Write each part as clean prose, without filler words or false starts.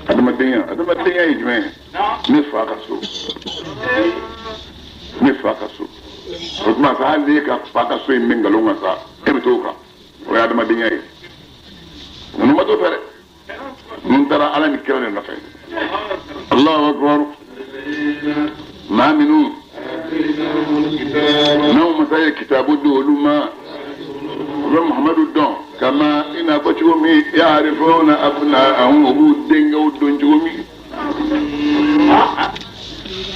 Adamadenya, adamadenya ye jumɛn ye? Ne fa ka so, ne fa ka so. O tuma sa, hali n'e ka fa ka so in bɛ nkalon kan sa, e bɛ t'o kan. O ye adamadenya ye. Ninnu ma t'o fɛ dɛ, ninnu taara Ala ni kira de nɔfɛ. Alahu akbar. Maa minnu n'anw masa ye kitabu di olu ma, u bɛ Muhamadu dɔn kama i n'a fɔ cogo min yarifuna abna'ahum, u b'u denkɛw dɔn cogo min.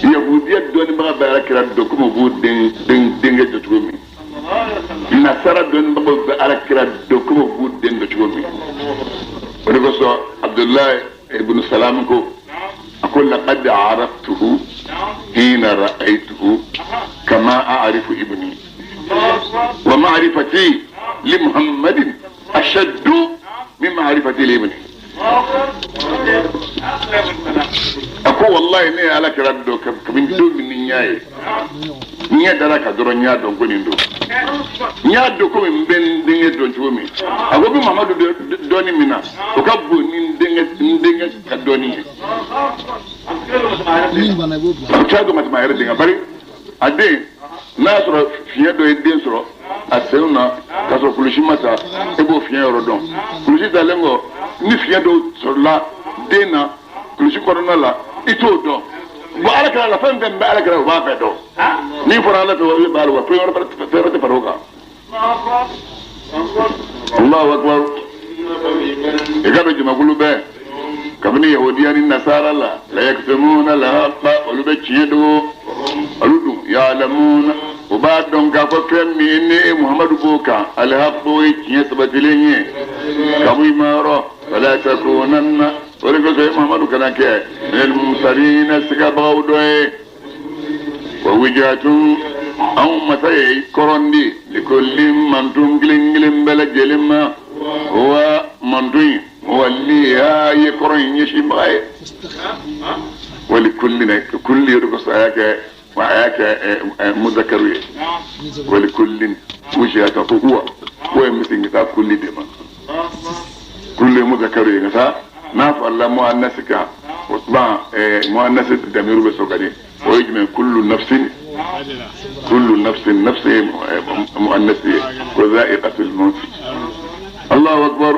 Yahudiya dɔnnibaga bɛ Ala kira dɔn komi u b'u den den denkɛ dɔn cogo min. Nasara dɔnnibagaw bɛ Ala kira dɔn komi u b'u den dɔn cogo min. O de kosɔn Abudulayi ibn Salam ko, a ko: laqad araftuhu hina ra'aytuhu kama a'rifu ibni wa ma'rifati li Muhammadin ashaddu min ma'rifati li ibni. A ko wallahi, ne ye Ala kira dɔn kabini don min ni n y'a ye, n ɲɛ dara ka dɔrɔn, n y'a dɔn ko nin don, n y'a dɔn komi n bɛ n denkɛ dɔn cogo min. A ko bi Mamadu dɔɔni min na, o ka bon ni n denkɛ, n denkɛ ka dɔɔni ye. A t'a dɔn ka tɛmɛ a yɛrɛ denkɛ, bari a den, n'a y'a sɔrɔ fiɲɛ dɔ ye den sɔrɔ a senw na k'a sɔrɔ kulusi ma ta, e b'o fiɲɛ yɔrɔ dɔn. Kulusi talen kɔ, ni fiɲɛ dɔw sɔrɔla den na kulusi kɔnɔna la, i t'o dɔn. Bon, Ala kɛra la, fɛn fɛn bɛ Ala kɛra, o b'a bɛɛ dɔn. N'i fɔra Ala fɛ, o b'a la wa, fɛn wɛrɛ, fɛn wɛrɛ tɛ fara o kan. Allahu akbar. I ka dɔn jamakulu bɛɛ, kabini yahudiya ni nasara la, la yaktumuna alhaqa, olu bɛ tiɲɛ dogo. Olu dun ya'lamuna, u b'a dɔn k'a fɔ fɛn min ni e Muhamadu b'o kan, alhaqu, ye tiɲɛ sabatilen ye ka bɔ i ma yɔrɔ. Fala takunanna, o de kosɔn e Muhamadu kana kɛ minal mumtarina, sigabagaw dɔ ye. Wa wijatun, anw masa ye kɔrɔn di, likulli mantun kelen kelen bɛɛ lajɛlen ma, wa mantun in waliya ye kɔrɔn in ɲɛsinbaga ye. Wali kulli na kulli yɛrɛ kosɔn a y'a kɛ, wa a y'a kɛ muzakaru ye. Wali kullin wijatun, ko huwa ko ye misin ka taa kulli de ma, kulli ye muzakaru ye. Ka taa n'a farala muannasi kan, o tuma muannasi damiru bɛ sɔrɔ ka di. O ye jumɛn? Kullu nafsin, kullu nafsin, nafsi ye muannasi ye, ko za'iqatul maut. Allahu akbar.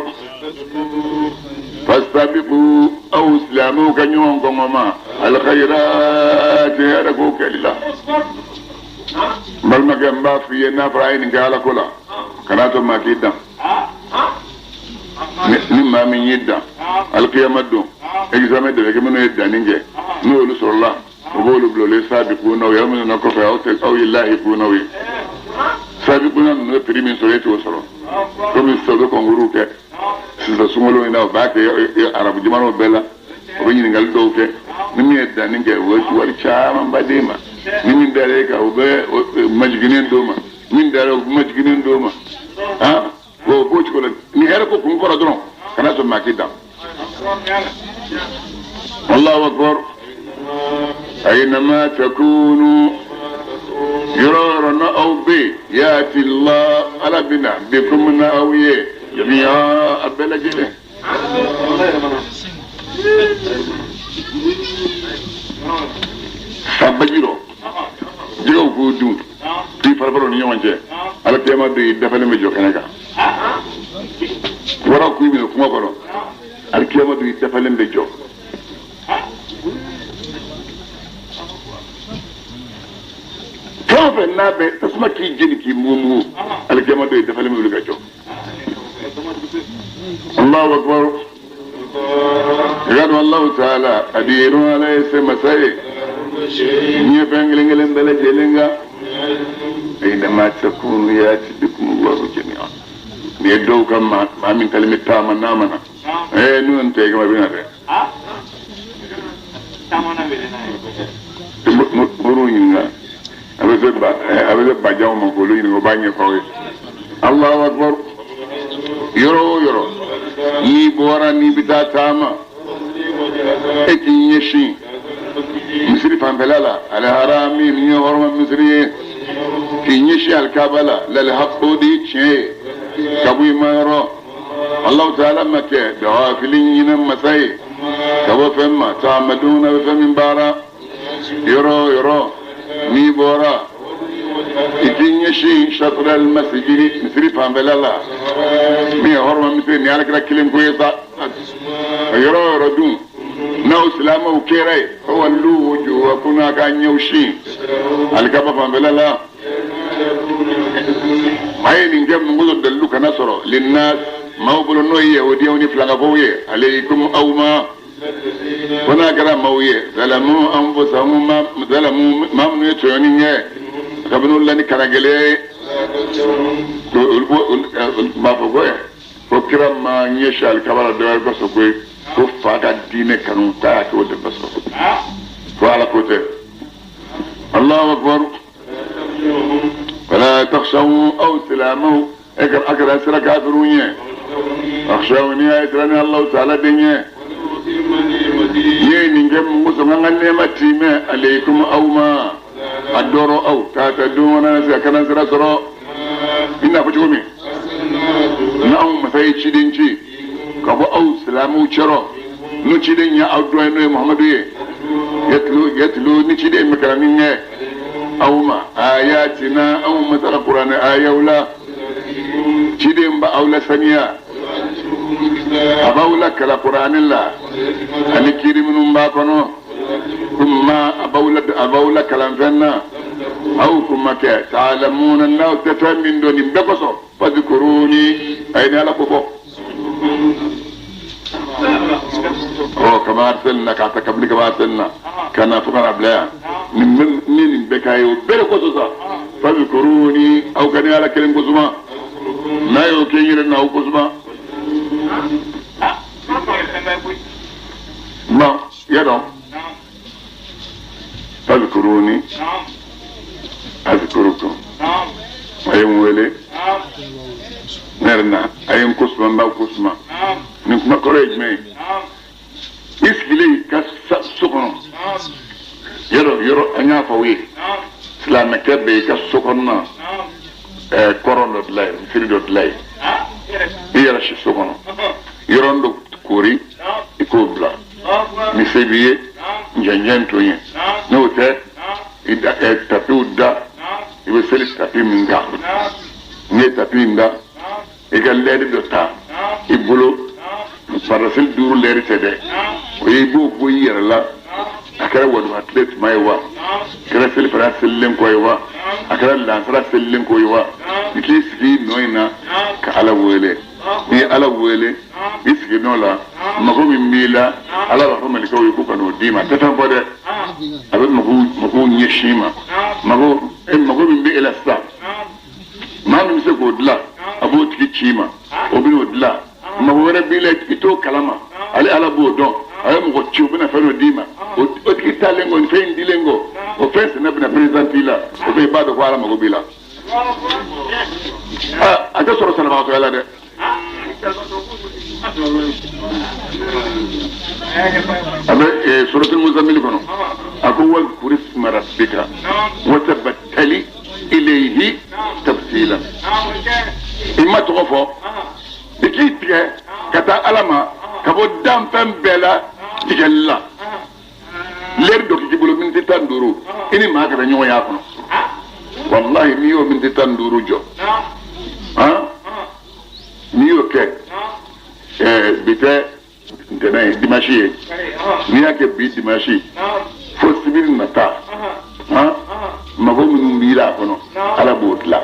Fastabiqu, aw silamɛw ka ɲɔgɔn kɔngɔma alkhairat, hɛrɛ ko kɛli la. N balimakɛ, n b'a f'i ye, n'a fɔra a ye nin kɛ Ala ko la, kana to maa k'i dan. Ni maa min y'i dan, alikiyama don examen de bɛ kɛ. Minnu ye danni kɛ, n'olu sɔrɔla, o b'olu bila, olu ye sabiqunaw ye. Aw minnu na kɔfɛ, aw tɛ, aw ye lahiqunaw ye. Sabiquna ninnu ye prix min sɔrɔ, e t'o sɔrɔ. Komi sisan u bɛ concours kɛ sisan sunkalo in na, u b'a kɛ arabu jamanaw bɛɛ la. U bɛ ɲininkali dɔw kɛ, ni min ye danni kɛ, u bɛ wari camanba d'e ma. Ni min dara e kan, u bɛ majiginnen d'o ma. Min dara, u bɛ majiginnen d'o ma. Han, o b'o cogo la. Ni hɛrɛ ko kun kɔrɔ dɔrɔn, kana sɔn maa k'i dan. Allahu akbar. Aynama takunu, yɔrɔ o yɔrɔ na aw bɛ yen, yati Allah, Ala bɛna bikum, na aw ye, jami'a, a bɛɛ lajɛlen. Ka baji rɔ jɛgɛw k'u dun k'i farafaraw ni ɲɔgɔn cɛ, ala kiyama bɛ yen, dafalen bɛ jɔ kɛnɛ kan. Wara k'u minɛ kungo kɔnɔ, alikiyama bɛ yen, dafalen bɛ jɔ. Fɛn o fɛn n'a bɛ tasuma k'i jeni, k'i mugu mugu, alikiyama bɛ yen, dafalen bɛ wuli ka jɔ. Allahu akbar. I ka dɔn Allahu taala qadirun, Ala ye se masa ye diɲɛ fɛn kelen kelen bɛɛ lajɛlen kan. Aynama takunu yati bikum Allahu jami'an. Nin ye dɔw ka maa min talen bɛ taama n'a ma na n'u tɛ i kama bɛ na dɛ. Moriw ɲininka, a bɛ se ba a bɛ se bajanw ma k'olu ɲininka, o b'a ɲɛfɔ aw ye. Allahu akbar. Yɔrɔ o yɔrɔ n'i bɔra, n'i bɛ taa taama, e k'i ɲɛsin misiri fanfɛla la, aliharami min ye hɔrɔma misiri ye, k'i ɲɛsin alikaba la, lalihaqu, o de ye tiɲɛ ye ka bɔ i ma yɔrɔ. Allahu taala ma kɛ bighafilin ɲinɛ masa ye ka bɔ fɛn ma ta'maluna bɛ fɛn min baara yɔrɔ o yɔrɔ n'i bɔra i k'i ɲɛsin shatral masjidi misiri fanfɛla la min ye hɔrɔma misiri ni alakira kelen ko ye sa yɔrɔ o yɔrɔ dun n'aw silamɛw kɛra yen fawallu wujuhakum a k'a ɲɛw sin alikaba fanfɛla la a ye nin kɛ mun kosɔn dalilu kana sɔrɔ linnas maaw bolo n'o ye yahudiyaw ni filankafow ye aleikum aw ma ko n'a kɛra maaw ye zalamu anfusahum ma zalamu maa minnu ye tɔɲɔni kɛ kabini olu la ni karagɛlɛya ye olu b'a fɔ ko ko kira ma ɲɛsin alikaba la dɔwɛrɛ kosɔn koyi ko fa ka diinɛ kanu k'a y'a kɛ o de kosɔn ko ala ko tɛ Allahu akbar wala takhshaw aw silamɛw e ka a kana siran kafiriw ɲɛ wakhshawni a ye siran ne Allahu taala de ɲɛ n ye nin kɛ mun kosɔn n ka nɛɛma tiimɛ aleikum aw ma a dɔrɔ aw tahtadu na se ka kana sira sɔrɔ i n'a fɔ cogo min n'anw masa ye ciden ci ka bɔ aw silamɛw cɛrɔ n'o ciden ye aw dɔ ye n'o ye muhamadu ye yatlu yatlu ni ciden bɛ kalanni kɛ aw ma ayatina anw masa ka kuranɛ ayaw la ciden bɛ aw lasaniya a b'aw lakalan kuranɛ la ani kiri minnu b'a kɔnɔ kuma a b'aw lakalan fɛn na aw kun ma kɛ ta'lamuna n'aw tɛ fɛn min dɔn nin bɛɛ kosɔn fadhkuruni a ye ne ala ko fɔ ɔ kama arsalna k'a ta kabini kama arsalna ka na fo ka na bila yan nin ni nin bɛɛ k'a ye o bɛɛ de kosɔn sa fadhkuruni aw ka ne ala kelen kosuma n'a y'o kɛ n yɛrɛ n'aw kosuma bon y'a dɔn fadhkuruni azkurukum a ye n wele ne yɛrɛ na a ye n kosuma n b'aw kosuma nin kuma kɔrɔ ye jumɛn ye i sigilen i ka so kɔnɔ yɔrɔ yɔrɔ an y'a fɔ aw ye silamɛkɛ bɛ i ka so kɔnɔna kɔrɔn dɔ dilan yen misiri dɔ dilan yen i yɛrɛ si so kɔnɔ yɔrɔ dɔ koori i k'o bila ni se b'i ye njɛnjɛn to yen n'o tɛ i da tapiw da i bɛ seli tapi min kan n'i ye tapi in da i ka lɛri dɔ ta i bolo fariseli duuru lɛri tɛ dɛ o ye i b'o bɔ i yɛrɛ la a kɛra waduha tile tuma ye wa a kɛra selifana selilen kɔ ye wa a kɛra lansara selilen kɔ ye wa i k'i sigi i nɔ in na ka ala wele n'i ye ala wele i sigi nɔ la mago min b'i la ala b'a fɔ malikɛw ye k'u ka n'o d'i ma a tɛ fɛn fɔ dɛ a bɛ mago mago ɲɛsin i ma mago e mago min bɛ e la sisan maa min bɛ se k'o dilan a b'o tigi ci i ma o bɛ n'o dilan mago wɛrɛ b'i la i t'o kalama ale ala b'o dɔn a ye mɔgɔ ci o bɛna fɛn dɔ d'i ma o tigi taalen kɔ nin fɛn in dilen kɔ o fɛn sina bɛna présenter i la o fɛ i b'a dɔn ko ala mago b'i la a tɛ sɔrɔ sanabagatɔya la dɛ a bɛ suratul muzamili kɔnɔ a ko wazkur isma rabbika wa tabattali ilayhi tabtila i ma tɔgɔ fɔ i k'i tigɛ ka taa ala ma ka bɔ danfɛn bɛɛ la tigɛli la lɛri dɔ k'i bolo miniti 15 i ni maa kana ɲɔgɔn y'a kɔnɔ walahi n'i y'o miniti 15 jɔ han n'i y'o kɛ bi tɛ ntɛnɛn ye dimanche ye n'i y'a kɛ bi dimanche fo sibiri nata han mago minnu b'i la a kɔnɔ ala b'o dilan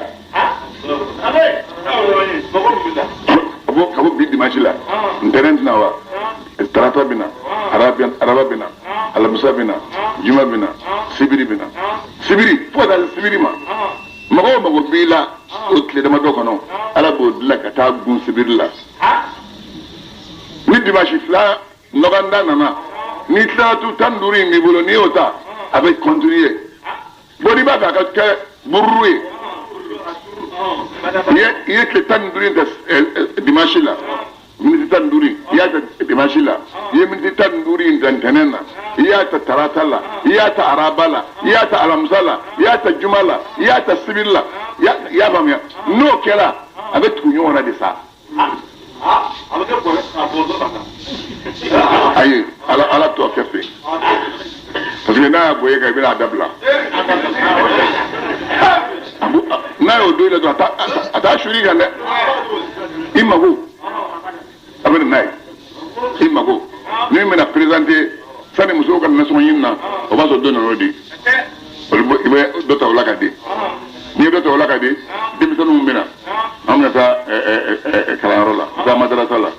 ka bɔ bi dimanche la ntɛnɛn tɛna wa tarata bɛ na araba bɛ na alamisa bɛ na juma bɛ na sibiri bɛ na sibiri fo ka taa se sibiri ma mago o mago b'i la o tile damadɔ kɔnɔ ala b'o dilan ka taa gun sibiri la ni dimanche fila nɔgɔnda nana ni tilatu 15 in b'i bolo n'i y'o ta a bɛ continuer bon n'i b'a fɛ a ka kɛ bururu ye i ye tile 15 in ta dimanche la miniti 15 i y'a ta dimanche la i ye miniti 15 in ta ntɛnɛn na i y'a ta tarata la i y'a ta araba la i y'a ta alamisa la i y'a ta juma la i y'a ta sibiri la i y'a faamuya n'o kɛra a bɛ tugu ɲɔgɔn na de sa. Ayi, ala ala t'o kɛ ten, parce que n'a y'a bɔ e kan, i bɛna a dabila. N'a y'o don i la dɔrɔn, a t'a suri kan dɛ. I mago a bɛ na n'a ye, i mago ni min bɛna présenter sani musow ka nasɔngɔ ɲini na, o b'a sɔrɔ dɔ nana o di. Olu i bɛ dɔ ta o la ka di. N'i ye dɔ ta o la ka di, denmisɛnninw bɛ na, an bɛna taa kalanyɔrɔ la, taa madarasa la,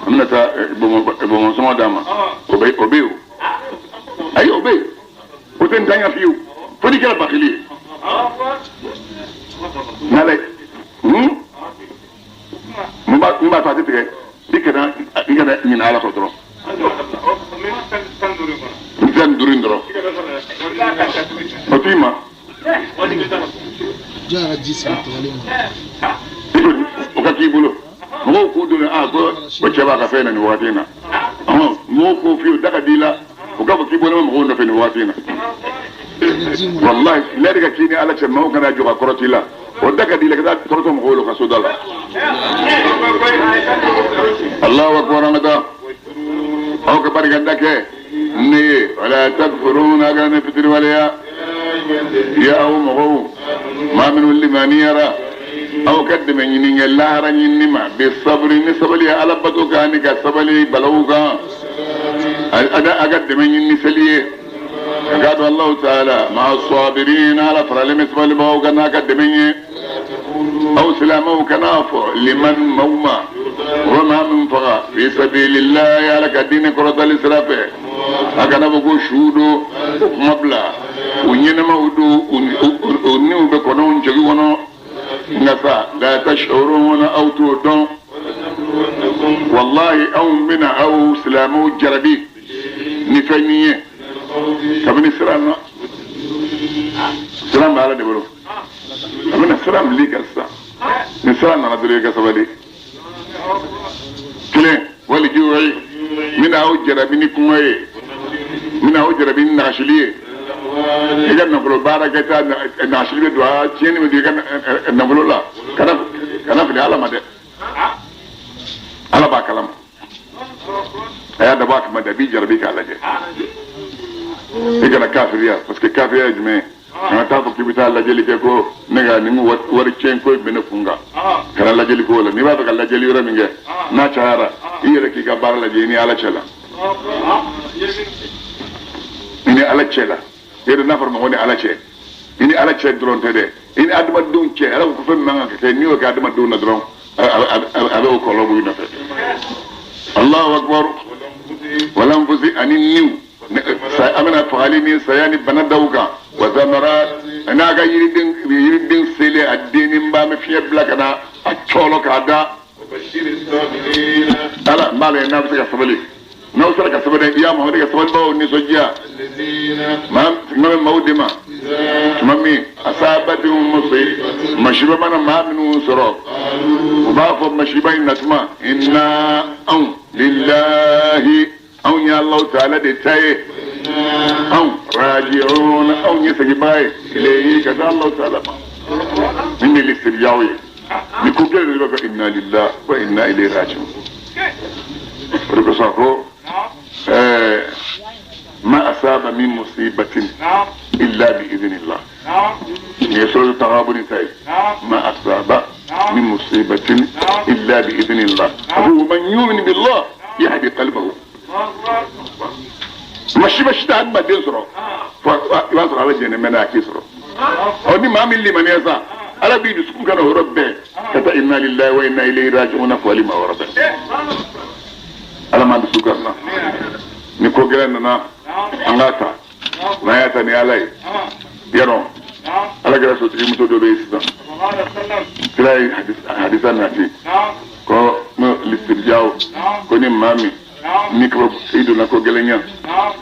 an bɛna taa bɔnbɔn sɔngɔ d'a ma. O bɛ, o bɛ yen o. Ayi, o bɛ yen, o tɛ ntanya fiyewu, fo n'i kɛra bakili ye n'ala ye. Mun b'a to a tɛ tigɛ? I kana ɲinɛ Ala kɔ dɔrɔn. N 15 in dɔrɔn, o t'i ma. Jɔn yɛrɛ ji sigi tigɛlen ma. I ko o ka k'i bolo, mɔgɔw k'u don a ko ko cɛ b'a ka fɛn na nin wagati in na. Ɔhɔn, mɔgɔw k'o f'i ye, o da ka di i la, o k'a fɔ k'i bɔlen bɛ mɔgɔw nɔfɛ nin wagati in na. Ni ji mun. Walahi, lɛri ka k'i ni Ala cɛ, maaw kana jɔ ka kɔrɔt'i la, o da ka di i la ka taa kɔrɔtɔ mɔgɔw la ka so da la. Allahu akbar. An ka taa, aw ka barika da kɛ ne ye. Wala takfuruna, kana ne fitiriwaleya. Ya aw mɔgɔw, maa minnu limaniyara, aw ka dɛmɛ ɲini kɛ lahara ɲinini ma bi saburi, ni sabali ye Ala bato kan, ni ka sabali balawu kan, a ka dɛmɛ ɲini ni seli ye. A k'a dɔn Alahu taala maa sabirin, Ala faralen bɛ sabalibagaw kan n'a ka dɛmɛ ye. Aw silamɛw, kana fɔ liman maaw ma, o bɛ maa min faga fi sabilillahi, Ala ka diinɛ kɔrɔtali sira fɛ, a kana fɔ ko su don. O kuma bila, u ɲɛnɛmaw don, u niw bɛ kɔnɔw jigi kɔnɔ. Nka sa, la tashuruna, aw t'o dɔn. Wallahi, anw bɛna aw silamɛw jarabi ni fɛn min ye kabini siran na, siran bɛ Ala de bolo. A bɛna siran wuli ka sisan, ni siran nana dɔrɔn, i ka sabali. Kelen wali jiwoyi, n bɛna aw jarabi ni kɔngɔ ye, n bɛna aw jarabi ni nagasili ye. I ka nafolo baara kɛ taa, nagasili bɛ don a, tiɲɛni bɛ don i ka nafolo la. Kana fili Ala ma dɛ, Ala b'a kalama. A y'a dabɔ a kama de, a b'i jarabi k'a lajɛ i kana kafiriya. Parce que kafiriya ye jumɛn ye? Kana taa fɔ k'i bɛ taa lajɛli kɛ ko ne ka nin wari tiɲɛ ko in bɛ ne kun kan. Kana lajɛli k'o la. N'i b'a fɛ ka lajɛli yɔrɔ min kɛ, n'a cayara, i yɛrɛ k'i ka baara lajɛ i ni Ala cɛ la, i ni Ala cɛ la. I yɛrɛ n'a fɔra mɔgɔ ni Ala cɛ, i ni Ala cɛ dɔrɔn tɛ dɛ, i ni adamadenw cɛ. Ala ko fɛn min man kan ka kɛ, n'i y'o kɛ adamadenw na dɔrɔn, a bɛ o kɔlɔlɔ bɔ i nɔfɛ. Allahu akbar. Walanfusi, ani niw, an bɛna fagali ni saya ni bana daw kan. Wa samarat, a n'a ka yiriden selen, a denni ba, bɛ fiɲɛ bila ka na a cɔlɔ k'a da. Ala n b'a lajɛ n'a bɛ se ka sabali. N'aw sera ka sabali, i y'a Muhamadu ka sabalibagaw nisɔndiya. Maa tuma bɛ maaw de ma tuma min asabatihum musiba, masiba mana maa minnu sɔrɔ, u b'a fɔ masiba in natuma: inna, anw, lillahi, anw ye Alahu taala de ta ye, anw raji'un, anw ye seginbaga ye, ilayhi, ka taa Alahu taala ma. Nin de ye lisiriyaw ye. Ni ko gɛlɛn de b'a fɔ: inna lillahi wa inna ilayhi raji'un. O de kosɔn a ko ma asaba min musibatin illa bi idhnillah. Nin ye suratu Taghabun ta ye. Ma asaba min musibatin illa bi idhnillah. A ko wa man yu'min billah yahdi qalbahu. Masiba si tɛ adamaden sɔrɔ fo i b'a sɔrɔ Ala jɛnnen bɛ n'a ye a k'i sɔrɔ. Ɔ, ni maa min limaniya sa, Ala b'i dusukun ka na o yɔrɔ bɛɛ ka taa inna lillahi wa inna ilayhi raji'un fɔli ma o yɔrɔ bɛɛ. Ala m'an dusu kan na. Ni ko gɛlɛn nana, an k'a ta, n'an y'a ta ni Ala ye yarɔ. Ala kɛra sotigi muso dɔ bɛ yen sisan, kira ye hadisa nati ko lisirijaw ko ni maa min ni kaba i donna ko gɛlɛn ɲa,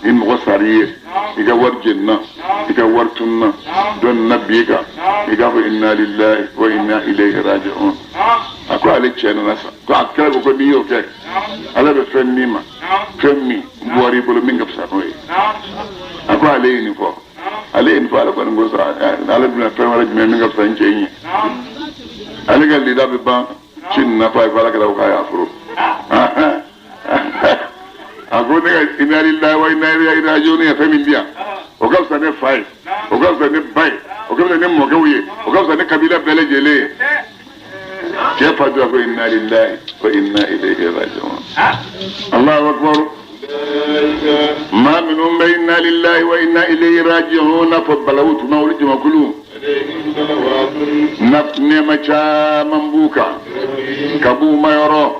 ni mɔgɔ sari ye, i ka wari jenina, i ka wari tununa, dɔ nana bi i kan, i k'a fɔ inna lillahi wa inna ilayhi raji'un. A ko ale cɛ nana sa, ko a kira ko n'i y'o kɛ, Ala bɛ fɛn d'i ma, fɛn min bɔra i bolo min ka fisa n'o ye. A ko ale ye nin fɔ, ale ye nin fɔ, ale kɔni ko sa, ale bɛna fɛn wɛrɛ jumɛn min ka fisa n cɛ in ye? Ale ka lida bɛ ban ci nin na fɔ a ye ko Ala kɛra ko k'a y'a furu. A ko ne ka inna lillahi wa inna ilayhi raji'un ye fɛn min di yan, o ka fisa ne fa ye, o ka fisa ne ba ye, o ka fisa ne mɔkɛw ye, o ka fisa ne kabila bɛɛ lajɛlen ye. Cɛ fatura ko inna lillahi wa inna ilayhi raji'un. Allahu akbar. Maa minnu bɛ inna lillahi wa inna ilayhi raji'un fɔ balawu tuma, olu jamakulu na, nɛɛma caman b'u kan ka b'u ma yɔrɔ,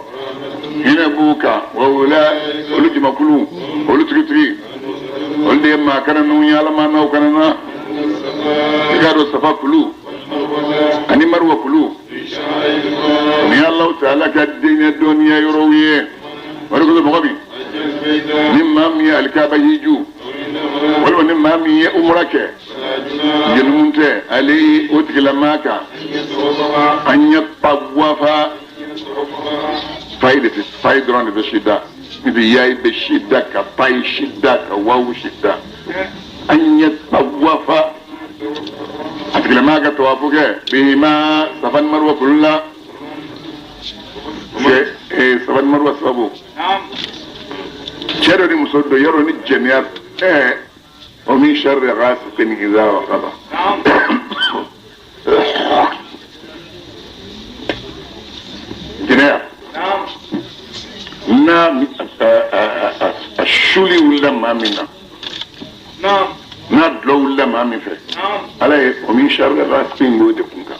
hinɛ b'u kan. Wa wula olu jamakulu, olu tigitigi, olu de ye maa kana n'u ye, Ala maa n'aw kana na. I k'a dɔn Safa kulu ani Maruwa kulu ni Alahu Taala ka diinɛ dɔnniya yɔrɔw ye. O de kosɔn, mɔgɔ min, ni maa min ye alikaba hiju walima ni maa min ye umura kɛ, junumu tɛ ale o tigilamaa kan. An yatawafa, fayi de tɛ, fayi dɔrɔn de bɛ sida n tɛ, yayi bɛ sida ka fayi sida ka wawu sida. An yatawafa, a tigilamaa ka tawafu kɛ bihima, Safa ni Maruwa kulu la. Cɛ, Safa ni Maruwa sababu, cɛ dɔ ni muso dɔ yɔrɔ ni jɛnɛya ɛɛ wa min sharri ghasiqin idha waqaba. Jɛnɛya n'a a suli wulila maa min na, n'a dulɔ wulila maa min fɛ, Ala ye wa min sharri ghasiqin b'o de kun kan.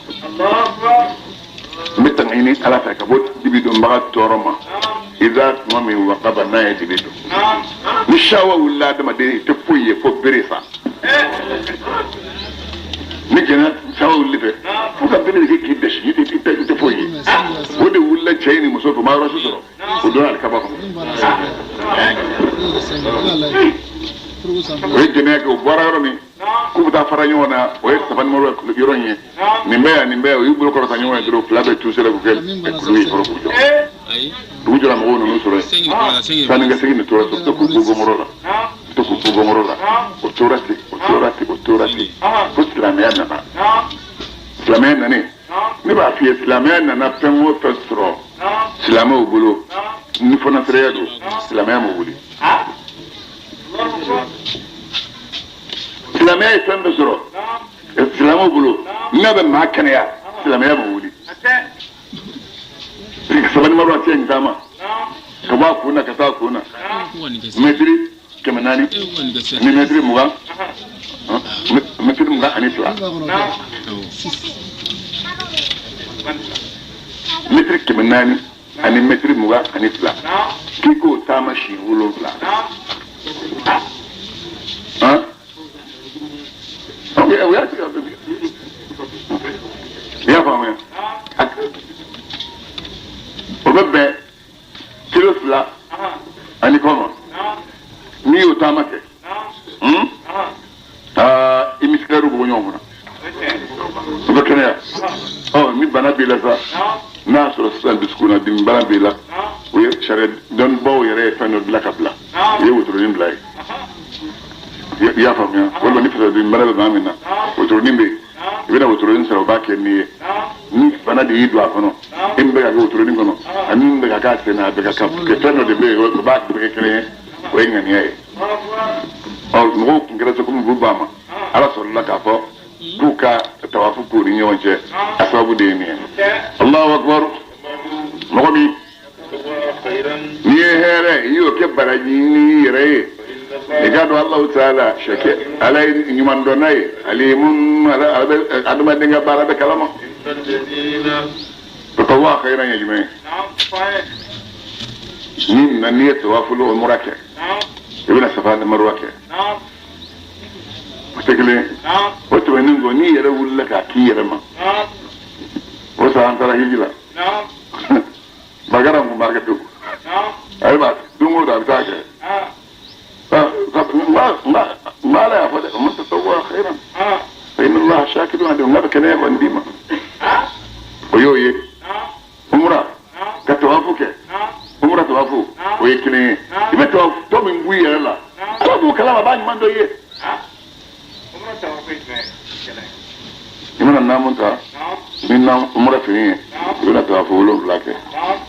N bɛ tanga ɲini Ala fɛ ka bɔ dibi donbaga tɔɔrɔ ma. Idha, tuma min, waqaba, n'a ye dibi don, ni shawa wulila adamaden, i tɛ foyi ye fo bere sa. Ni jɛnɛ shawa wulili fɛ fo ka bere de kɛ k'i dɛsi, i tɛ foyi ye. O de wulila cɛ in ni muso fɛ, u ma yɔrɔ si sɔrɔ, o donna alikaba kɔnɔ. O ye jɛnɛya kɛ. O bɔra yɔrɔ min k'u bɛ taa fara ɲɔgɔn na, o ye Safa ni Maruwa yɔrɔ in ye. Nin bɛ yan, nin bɛ yan, u y'u bolo kɔrɔta ɲɔgɔn ye dɔrɔn, fila bɛɛ tu sera k'u kɛ kulu ye kɔrɔ k'u jɔ. Dugu jɔra, mɔgɔw ninnu sɔrɔ yen. Sanni ka segin, nin tora ten to k'u bɔ gɔngɔrɔ la, to k'u bɔ gɔngɔrɔ la. O tora ten, o tora ten, o tora ten fo silamɛya nana. Silamɛya nanen, ne b'a f'i ye, silamɛya nana fɛn o fɛn sɔrɔ silamɛw bolo ni fɔnasiraya don, silamɛya ma wuli. Silamɛya ye fɛn bɛɛ sɔrɔ silamɛw bolo n'a bɛ maa kɛnɛya, silamɛya ma wuli. Safa ni Maruwa cɛ in taama ka bɔ a kun na ka taa a kun na, mɛtiri 400 ni mɛtiri 20, mɛtiri 22, mɛtiri 400 ani mɛtiri 22, k'i k'o taama siɲɛ 7. Han, ok, o y'a tigɛ, i y'a faamuya? O bɛ bɛn kilo 2 ani kɔ ma. N'i y'o taama kɛ, aa, i misikɛriw bɛ bɔ ɲɔgɔn kɔnɔ, o bɛ kɛnɛya. Ɔ, ni bana b'i la sa, n'a y'a sɔrɔ sisan dusukun na dimi bana b'i la, o ye sariya dɔnnibaw yɛrɛ ye fɛn dɔ dilan ka bila, i ye wotoronin bila yen. I y'a faamuya? Walima ni fasadimi bana bɛ maa min na, wotoronin bɛ yen, i bɛna wotoronin sɔrɔ, o b'a kɛ n'i ye. Ni bana de y'i don a kɔnɔ, e min bɛ ka kɛ wotoronin kɔnɔ ani min bɛ ka k'a sen na, a bɛ ka kɛ fɛn dɔ de bɛ yen, o b'a bɛɛ kɛ kelen ye, o ye ŋaniya ye. Ɔ, mɔgɔw tun kɛra se komi b'u ba ma, Ala sɔrɔla k'a fɔ k'u ka tawafu k'u ni ɲɔgɔn cɛ. A sababu de ye nin ye. Allahu akbar. Mɔgɔ min n'i ye hɛrɛ, i y'o kɛ baraji ɲini i yɛrɛ ye, i k'a dɔn Alahu Taala sɛkɛ, Ala ye ɲuman dɔnna ye, alimun, ala bɛ adamaden ka baara bɛɛ kalama. Tatawwa khairan ye jumɛn ye? Ni nana, n'i ye tawafu umura kɛ, i bɛna Safa ni Maruwa kɛ, o tɛ kelen ye. O tɛmɛnen kɔ, n'i yɛrɛ wulila k'a k'i yɛrɛ ma, o san an taara hiji la, bagara mun b'a kɛ pewu, ayiwa, don o don a bɛ taa kɛ. N ala y'a fɔ dɛ, man tatawwa khairan fa inna Allaha shakirun alim. N ka bɛ kɛnɛya kɔni d'i ma, o y'o ye. Umra ka tawafu kɛ, umra tawafu, o ye kelen ye. I bɛ tawafu tɔ min b'u yɛrɛ la, Ala b'o kalama, a b'a ɲuman dɔ i ye. I mana naamu ta ni umra fini ye, i bɛna tawafu 7 kɛ.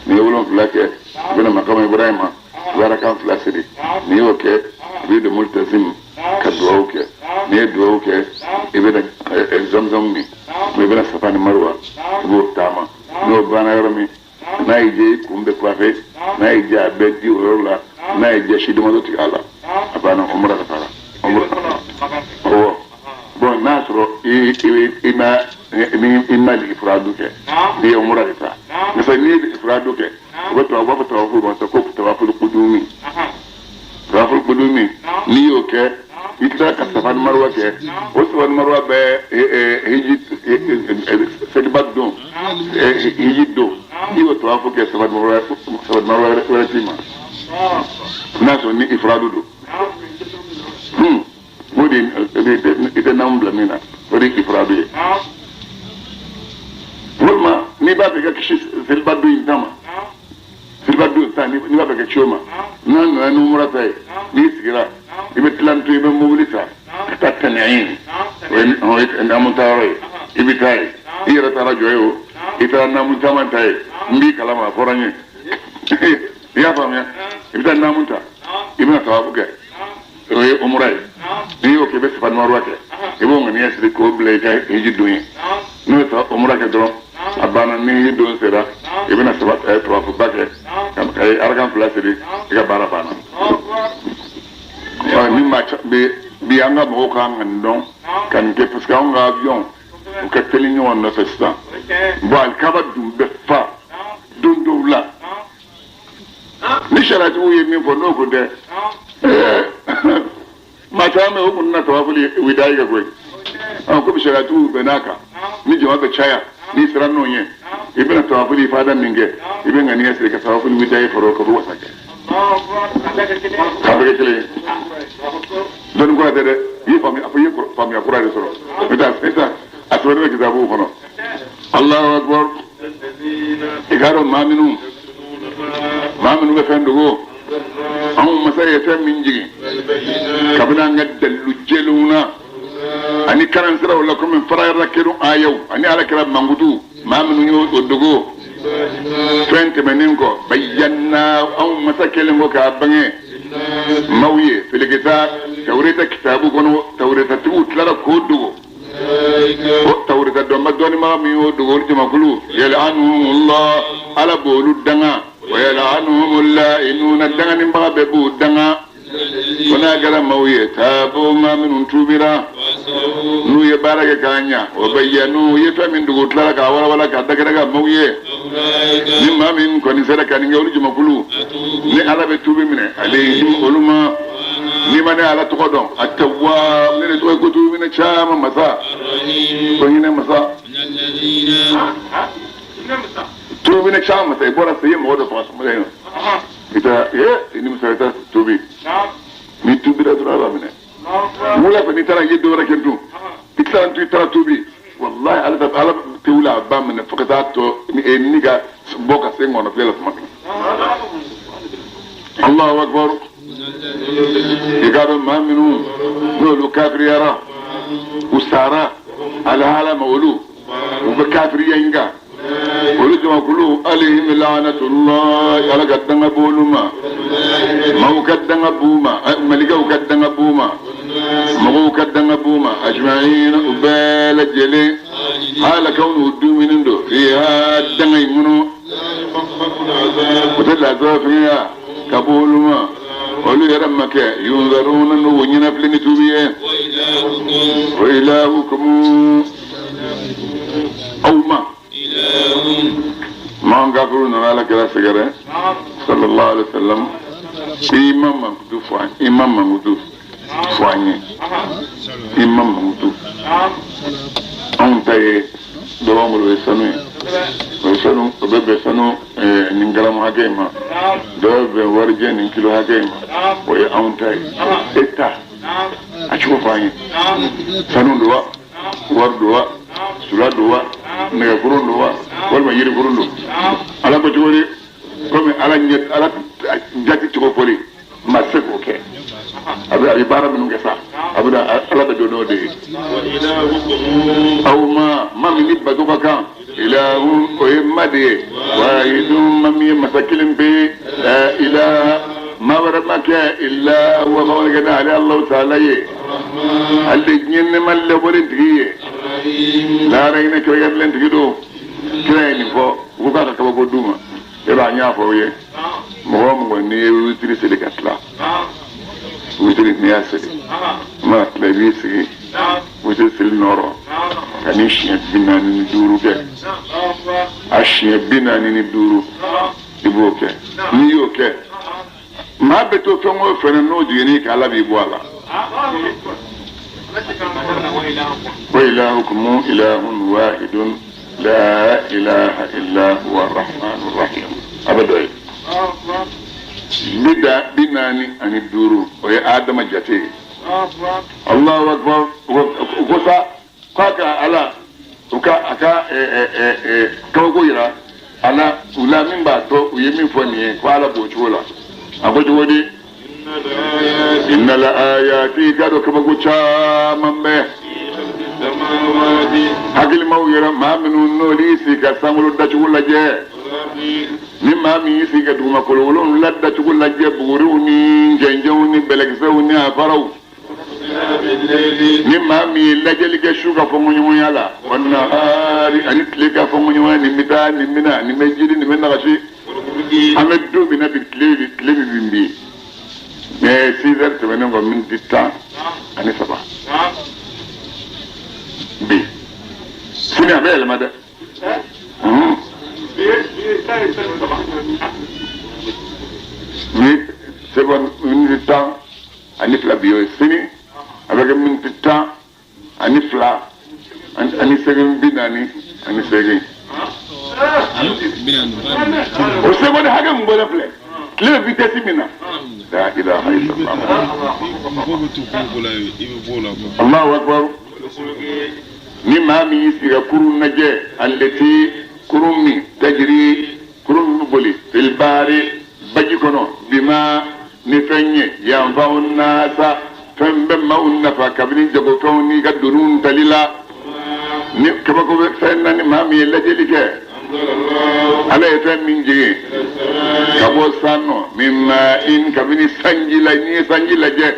N'i ye 7 kɛ, i bɛna makama Ibrahima, i bɛ arakan 2 seli. siri. N'i y'o kɛ, i bɛ don multazim ka dugawu kɛ. N'i ye dugawu kɛ, i bɛna zamzam min, i bɛna safa ni marwa, i b'o taama. N'o banna yɔrɔ min, n'a y'i diya i kun bɛ coiffer, n'a y'i diya a bɛ di o yɔrɔ la, n'a y'i diya si damadɔ tigɛ a la, a banna umra ka taara. Awɔ. Bon, n'a sɔrɔ i ma ifradu kɛ, n'i ye umra de ta, misali n'i ye ifradu kɛ, u bɛ tawa, u b'a fɔ tawafu ma ko tawaful kudumi. Tawaful kudumi, n'i y'o kɛ, i tilala ka safa ni marwa kɛ. O safa ni marwa bɛ hiji seliba don, hiji don, n'i y'o tawafu kɛ, safa ni marwa, safa ni marwa wɛrɛ t'i ma, n'a sɔrɔ ni ifradu don. O de i tɛ namu bila min na, o de ye ifradu ye. Walima n'i b'a fɛ ka kisi seliba don in ta ma, seliba don ta, n'i b'a fɛ ka kisi o ma, n'a nana ni umura ta ye, n'i sigira, i bɛ tila to, i bɛ mobili ta ka taa Tanɛyin, o ye naamu ta yɔrɔ ye. I bɛ taa yen, i yɛrɛ taara jɔ ye o, i taara naamu caman ta ye, n b'i kalama, a fɔra n ye, i y'a faamuya. I bɛ taa naamu ta, i bɛna tawafu kɛ, o ye umura ye. N'i y'o kɛ, i bɛ safa ni maruwa kɛ, i b'o ŋaniya siri k'o bila i ka hiji don ye. N'o ye umura kɛ dɔrɔn, a banna. Ni hiji don sera, i bɛna saba tawafuba kɛ ka arakan fila siri, i ka baara banna. Ni maa bi bi, an ka mɔgɔw kan ka nin dɔn ka nin kɛ, parce que anw ka avion u ka teli ɲɔgɔn nɔfɛ sisan. Bon, alikaba dun bɛ fa don dɔw la. Ni sariyatigiw ye min fɔ, n'o ko tɛ, maa caman bɛ o kun na tawafuli widayi kɛ koyi. Komi sariyatigiw bɛnn'a kan, ni jama bɛ caya, n'i sera n'o ye, i bɛna tawafuli ifada min kɛ, i bɛ ŋaniya siri ka tawafuli widayi fara o kan, o bɛ wasa kɛ k'a bɛɛ kɛ kelen ye. Dɔnni kura tɛ dɛ, i ye faamuya, a fɔ i ye faamuya kura de sɔrɔ. I tɛ a sɛbɛnnen bɛ kitabuw kɔnɔ. Allahu akbar! I k'a dɔn, maa minnu bɛ fɛn dogo, anw masa ye fɛn min jigin kabini an ka dalilu jɛlenw na ani karansiraw la, komi farayara kelen ayaw ani ala kɛra mankutu, maa minnu y'o o dogo fɛn tɛmɛnen kɔ, bayyana, anw masa kelen kɔ k'a bange maaw ye filikita tawureta kitabu kɔnɔ, tawuretatigiw tilara k'o dogo. O tawureta dɔnba dɔnnibaga min y'o dogo, olu jamakulu, yal'anuhumullah, ala b'olu danga, wa yal'anuhumullainuna, danganibaga bɛɛ b'u danga. Ko n'a kɛra maaw ye taabo, maa minnu tuubira, n'u ye baara kɛ k'a ɲa, o bayyanu, u ye fɛn min dogo, tilara k'a walawala k'a dakɛrɛ ka maaw ye. Ni maa min kɔni sera ka nin kɛ, olu jamakulu, ni ala bɛ tuubi minɛ alayhim, olu ma. N'i ma ne ala tɔgɔ dɔn, at-tawwab, ne de tɔgɔ ye ko tuubi minɛ caman masa, ko hinɛ masa, tuubi minɛ caman masa. I bɔra sisan, i ye mɔgɔ dɔ faga sɔgɔmada in na, i taara i nimisa, i taa tuubi. N'i tuubira dɔrɔn, ala b'a minɛ. Wula fɛ, n'i taara, i ye dɔ wɛrɛ kɛ dun, i tilara, i taara tuubi, wallahi, ala tɛ, ala tɛ wuli a ba minɛ fo ka taa tɔ ni ka bɔ ka se ŋɔnɔ fiyɛ la tuma min. Allahu akbar! I k'a dɔn, maa minnu n'olu kafiriyara, u sara alahala ma, olu u bɛ kafiriya in kan, olu jamakulu, alayhim la'natullah, ala ka danga b'olu ma, maaw ka danga b'u ma, malikaw ka danga b'u ma, mɔgɔw ka danga b'u ma, ajma'in, u bɛɛ lajɛlen, hala kawnu dumuni don fiha, danga in kɔnɔ, o tɛ lazaba fɛngɛya ka bɔ olu ma, olu yɛrɛ ma kɛ yunzaruna, n'u ɲɛnafili ni tuubi ye. Wa ilahukum, aw ma maa kafiru nana ala kira sɛgɛrɛ sallallahu alaihi wasallam, i ma mankutu fɔ an, i ma mankutu fɔ an ye, i ma mankutu. Anw ta ye dɔ b'an bolo, o ye sanu ye, o ye sanu, o bɛ bɛn sanu nin garamu hakɛ in ma, dɔ bɛ bɛn warijɛ nin kilo hakɛ in ma, o ye anw ta ye. E ta a cogo fɔ an ye, sanu don wa, wari don wa, sula don wa, nɛgɛkurun don wa, walima yirikurun don? Ala ko cogo di? Komi ala ɲɛ, ala jati cogo fɔli ma se k'o kɛ, a bɛ baara minnu kɛ sa, a bɛ ala bɛ don n'o de ye. Aw ma ma min ni bato ka kan, ilahun, o ye ma de ye, wahidun, ma min ye masa kelen pe, la ilaha. Maa wɛrɛ ma kɛ illa huwa ma wɛrɛ kɛ n'ale Alahu taala ye. Ale de diɲɛ nɛɛma lɛbɔlen tigi ye. Lahara hinɛ kɛrɛnkɛrɛnlen tigi don. Kira ye nin fɔ, u ko k'a ka kabako d'u ma. E b'a n y'a fɔ aw ye, mɔgɔ o mɔgɔ n'i ye witiri seli ka tila, witiri n'i y'a seli, i mana tila i b'i sigi witiri seli nɔrɔ ka ni siɲɛ 45 kɛ. A siɲɛ 45 i b'o kɛ. N'i y'o kɛ, maa bɛ to fɛn o fɛn na n'o jiginn'i kan, Ala b'i bɔ a la. Wa ilahukum ilahun wahidun la ilaha illa huwa arrahmanu rahim. A bɛ dɔ ye. 45, o ye Adama jate ye. Allahu akbar. U ko sa k'a ka Ala u ka a ka kabako yira ala u la min b'a to u ye min fɔ nin ye ko Ala b'o cogo la. A ko cogo di? Inna la ayati, k'a dɔn kabako caman bɛ hakilimaw yɛrɛ, maa minnu n'olu y'i sigi ka sankolo dacogo lajɛ, ni maa min y'i sigi ka dugumakolo wolonwula dacogo lajɛ, buguriw ni cɛncɛnw ni bɛlɛkisɛw ni a faraw, ni maa min ye lajɛli kɛ su ka fɔnkɔɲɔgɔnya la, wa nahari, ani tile ka fɔnkɔɲɔgɔnya, nin bɛ taa, nin bɛ na, nin bɛ jiri, nin bɛ nagasi. An bɛ don min na bi, tile bɛ bin bi mais 6 heures tɛmɛnen kɔ miniti 13 bi, sini a bɛ yɛlɛma dɛ. Ni seconde miniti 12 bi, o ye sini a bɛ kɛ miniti 12 ani seconde 48. O seconde hakɛ min bɔlen filɛ, tile bɛ vitesse min na, la ilaha illallah. Allahu akbar. Ni maa min y'i sigi ka kurun lajɛ, allati, kurun min, tajiri, kurun min bɛ boli, fil bahari, baji kɔnɔ, bima, ni fɛn ye, yanfa'u nasa, fɛn bɛ maaw nafa kabini jagofɛnw n'i ka doniw tali la, ni kabako bɛ fɛn na, ni maa min ye lajɛli kɛ, Ala ye fɛn min jigin ka bɔ san nɔ, min ma'in, kabini sanji la, n'i ye sanji lajɛ,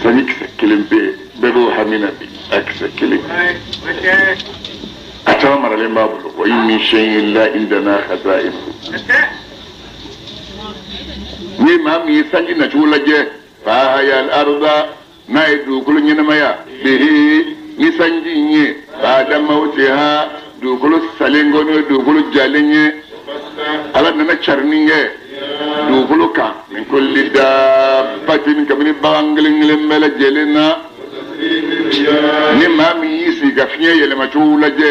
sanji kisɛ kelen bɛ yen, bɛɛ b'o hami na bi, a kisɛ kelen, a caman maralen b'a bolo. Wa in min shay'in illa indana khaza'inu. Ni maa min ye sanji nacogo lajɛ, fa ahya al-arda, n'a ye dugukolo ɲɛnamaya, bihi, ni sanji in ye, ba'da mawtiha, dugukolo salen kɔ, n'o ye dugukolo jalen ye, Ala nana carinni kɛ dugukolo kan, min kulli dabbatin, kabini bagan kelen kelen bɛɛ lajɛlen na. Ni maa min y'i sigi ka fiɲɛ yɛlɛmacogo lajɛ,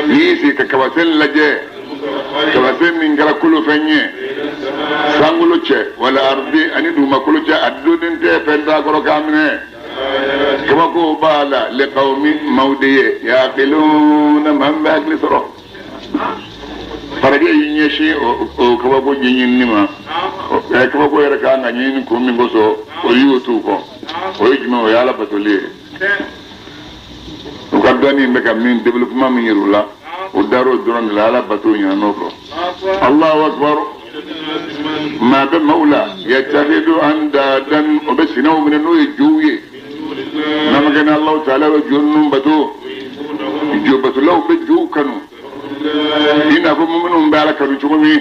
n'i y'i sigi ka kabasen lajɛ, kabasen min kɛra kolofɛn ye sankolo cɛ wala ardi ani dugumakolo cɛ, a donnen tɛ fɛn t'a kɔrɔ k'a minɛ, kabako b'a la, liqawmi, maaw de ye, yaqiluna, maa min bɛ hakili sɔrɔ. Farajɛ y'i ɲɛsin o kabako ɲɛɲinini ma. Kabako yɛrɛ ka kan ka ɲɛɲini kun min kosɔn, o y'o t'u kɔ. O ye jumɛn? O ye Ala batoli ye. U ka dɔnni bɛ ka min développement min yir'u la, o dar'o dɔrɔn de la, Ala bato ɲinɛ n'o kɔ. Allahu akbar. Maa bɛ maaw la, yattakhidhu andadan, o bɛ sinaw minɛ n'o ye jow ye, n'a ma kɛ ni Alahu taala bɛ jo ninnu bato. Jo batolaw bɛ jow kanu i n'a fɔ minnu bɛ Ala kanu cogo min.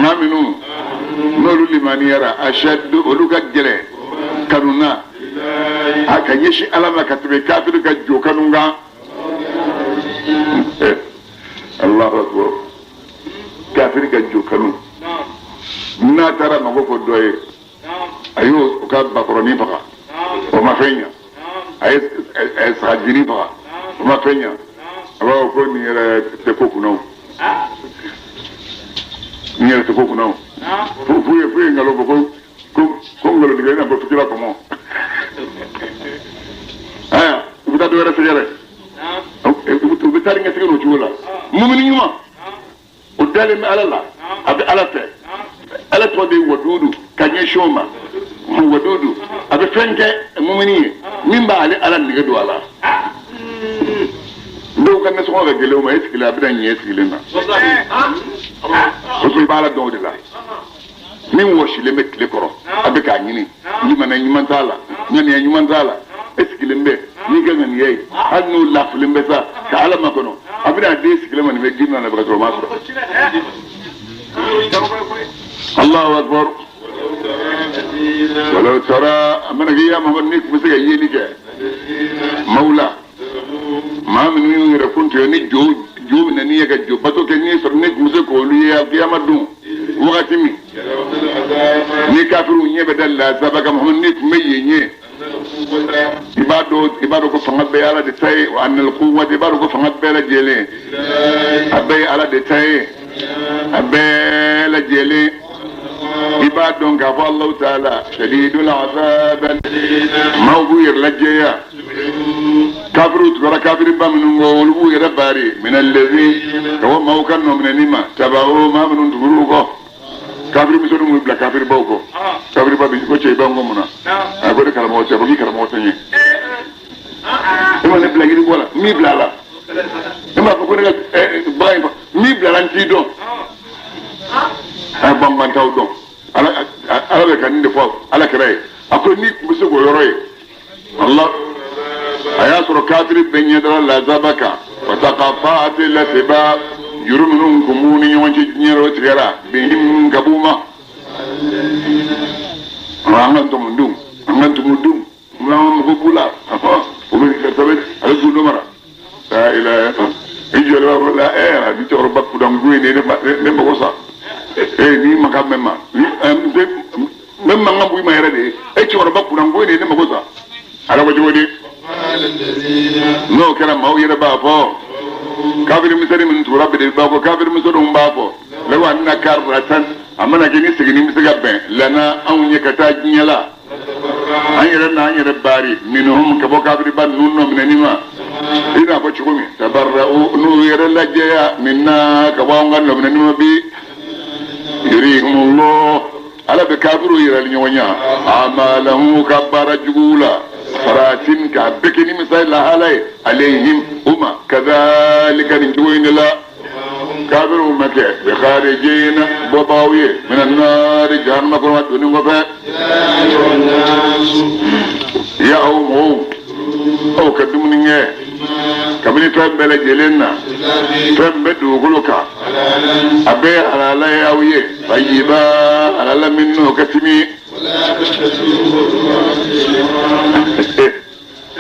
Maa minnu n'olu limaniyara, ashaddu, olu ka gɛlɛn kanu na a ka ɲɛsin Ala ma ka tɛmɛ kafiri ka jo kanu kan. Allahu akbar. Kafiri ka jo kanu, n'a taara mago fɔ dɔ ye, a y'o ka bakɔrɔnin faga, o ma fɛn ɲa. A ye sagajinin faga, o ma fɛn ɲa. A b'a fɔ ko nin yɛrɛ tɛ ko kunna o, nin yɛrɛ tɛ ko kunna o. F'u ye nkalon fɔ ko nkalontigɛ i n'a fɔ fitira kɔmɔ. Aya, u bɛ taa dɔ wɛrɛ sɛgɛrɛ, u bɛ taa ni ka segin o cogo la. Mumini ɲuman, o dalen bɛ Ala la, a bɛ Ala fɛ. Ala tɔgɔ de ye wadudu ka ɲɛsin o ma. Wadudu, a bɛ fɛn kɛ mumini ye min b'ale Ala nege don a la. Dɔw ka nasɔngɔ ka gɛlɛn o ma, e sigilen a bɛna ɲɛ sigilen na, o sɔrɔ i b'Ala dɔn. dɔn o de la. Min wɔsilen bɛ tile kɔrɔ, a bɛ k'a ɲini, limaniya ɲuman t'a la, ŋaniya ɲuman t'a la, e sigilen bɛ n'i ka ŋaniya ye, hali n'o lafilen bɛ sa ka Ala makɔnɔ, a bɛna a den sigilen ma nin bɛ ji min na ka sɔrɔ o m'a sɔrɔ. Allahu akbar. Walaw tara a mana kɛ ya Muhammad n'i tun bɛ se ka yeli kɛ maaw la, maa minnu y'u yɛrɛ kun tigɛ ni jo jo minɛ n'i ye ka jo bato kɛ, n'i sɔrɔ n'i tun bɛ se k'olu ye alikiyama don wagati min ni kafiriw ɲɛ bɛ da lazaba kan, Muhammad n'i tun bɛ yen ye, i b'a dɔn ko fanga bɛɛ ye Ala de ta ye, wa anal quwwata, i b'a dɔn ko fanga bɛɛ lajɛlen a bɛɛ ye Ala de ta ye, a bɛɛ lajɛlen i b'a dɔn k'a fɔ Alahu taala shadidul azab, maaw b'u yɛrɛ lajɛya, kafiriw tugura kafiriba minnu kɔ, olu b'u yɛrɛ baari minallezi ka bɔ maaw ka nɔminɛni ma, tabaw maa minnu tugur'u kɔ, kafiri misɛnninw b'u bila kafiribaw kɔ, kafiriba bi ko cɛ i b'an kɔ mun na, a ko ne karamɔgɔ tɛ, ko k'i karamɔgɔ tɛ ɲɛ, e ma ne bila yiri bɔ la, n b'i bila a la, e m'a fɔ ko ne ka bagan in fa, n b'i bila la n t'i dɔn, a banban t'aw dɔn, Ala bɛ ka nin de fɔ Ala kira ye, a ko n'i tun bɛ se k'o yɔrɔ ye, Allah a y'a sɔrɔ kafiri bɛɛ ɲɛ dara lazaba kan, fataqata'ati lasbab, juru minnu kun b'u ni ɲɔgɔn cɛ diɲɛ rɔ tigɛra bihim ka b'u ma, an ka ntomo dun, an ka ntomo dun, an ka mago b'u la, o bɛ kɛ sababu a bɛ gundo mara, la ilaha i jɔlen b'a fɔ la a ni cɛkɔrɔba kudanko ye ne mago sa, n'i mankan mɛn ma, n bɛ mankan bɔ i ma yɛrɛ de ye, e cɛkɔrɔba kudanko ye ne mago sa, Ala ko cogo di? N'o kɛra maaw yɛrɛ b'a fɔ, kafiri misɛnnin minnu tugura belebeleba kɔ, kafiri misɛnninw b'a fɔ, law anna karratan, a mana kɛ ni seginni bɛ se ka bɛn lana anw ye ka taa diɲɛ la, an yɛrɛ n'an yɛrɛ baari minhum ka bɔ kafiriba ninnu nɔ minɛni ma, i n'a fɔ cogo min tabarra'u n'u yɛrɛ lajɛya minna ka bɔ anw ka nɔ minɛni ma bi, yurihimullah Ala bɛ kafiriw yirali ɲɔgɔn ɲɛ amalahum ka baara juguw la, faratin k'a bɛɛ kɛ ni misali lahala ye alayhim u ma, kadhalika nin cogo in de la kafiriw ma kɛ bi kharijina bɔbaaw ye minan naari jahannama kɔnɔ ka donni kɔfɛ. Ya aw mɔgɔw, aw ka dumuni kɛ kabini fɛn bɛɛ lajɛlen na, fɛn bɛ dugukolo kan, a bɛɛ ye halala ye aw ye, tayiba halala min n'o ka timi.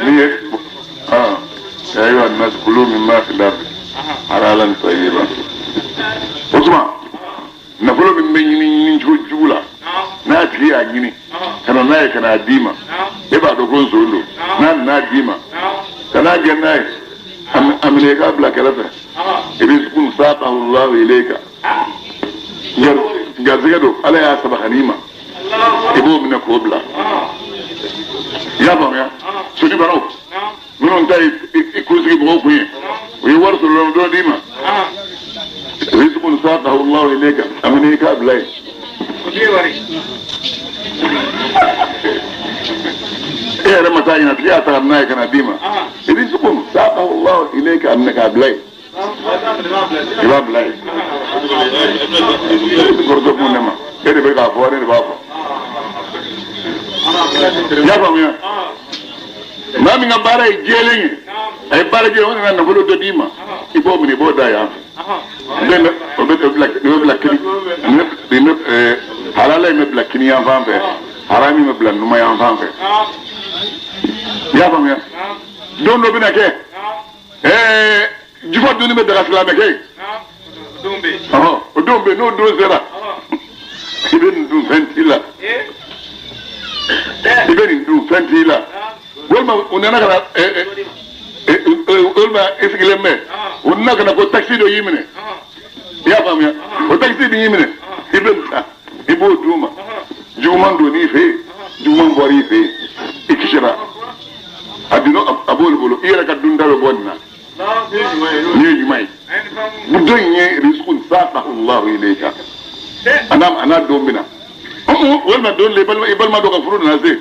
Ni ye ya ayyuha an-nas kulu mimma fil ardi halalan tayyiba. O tuma nafolo min bɛ ɲini ɲini cogo jugu la, n'a tigi y'a ɲini ka na n'a ye ka n'a d'i ma, e b'a dɔn ko n son don, n'a nana d'i ma ka n'a gɛn n'a ye, a minɛ i k'a bila kɛrɛfɛ, rizqun saqahu Allahu ilayka, garisɛgɛ don Ala y'a saba ka n'i ma, i b'o minɛ k'o bila. I y'a faamuya? Soni baraw minnu ta ye i kunsigi mɔgɔw kun ye, u ye wari sɔrɔ dɔ d'i ma, rizqun saqahu Allahu ilayka, a minɛ i k'a bila yen. E yɛrɛ ma taa ɲini, a tigi y'a ta ka n'a ye ka na d'i ma, rizqun saqahu Allahu ilayka, a minɛ k'a bila yen, i b'a bila yen. E bɛ kɔrɔtɔ kun ne ma, e de bɛ k'a fɔ, ne de b'a fɔ. I y'a faamuya? Maa min ka baara ye jɛlen ye, a ye baara jɛlen, o nana nafolo dɔ d'i ma, i b'o minɛ i b'o da yan fɛ. O bɛ bila kini, halala in bɛ bila kini yan fan fɛ, harami bɛ bila numan yan fan fɛ. I y'a faamuya? Don dɔ bɛna kɛ, jufa dunni bɛ daga silamɛkɛ ye. O don bɛ yen, n'o don sera, i bɛ nin dun fɛn t'i la, i bɛ nin dun fɛn t'i la. Walima u nana ka na, walima i sigilen bɛ, u nana ka na ko takisi dɔ y'i minɛ, i y'a faamuya? O takisi min y'i minɛ, i bɛ nin ta, i b'o d'u ma, juguman donn'i fɛ yen, juguman bɔr'i fɛ yen, i kisira, a donna a b'olu bolo, i yɛrɛ ka dunta bɛ bɔ nin na. Nin ye ɲuman ye. Dɔ in ye rizqun saqahu Allahu ilayka, a n'a don bɛ na, walima don le i balima dɔ ka furu nana se,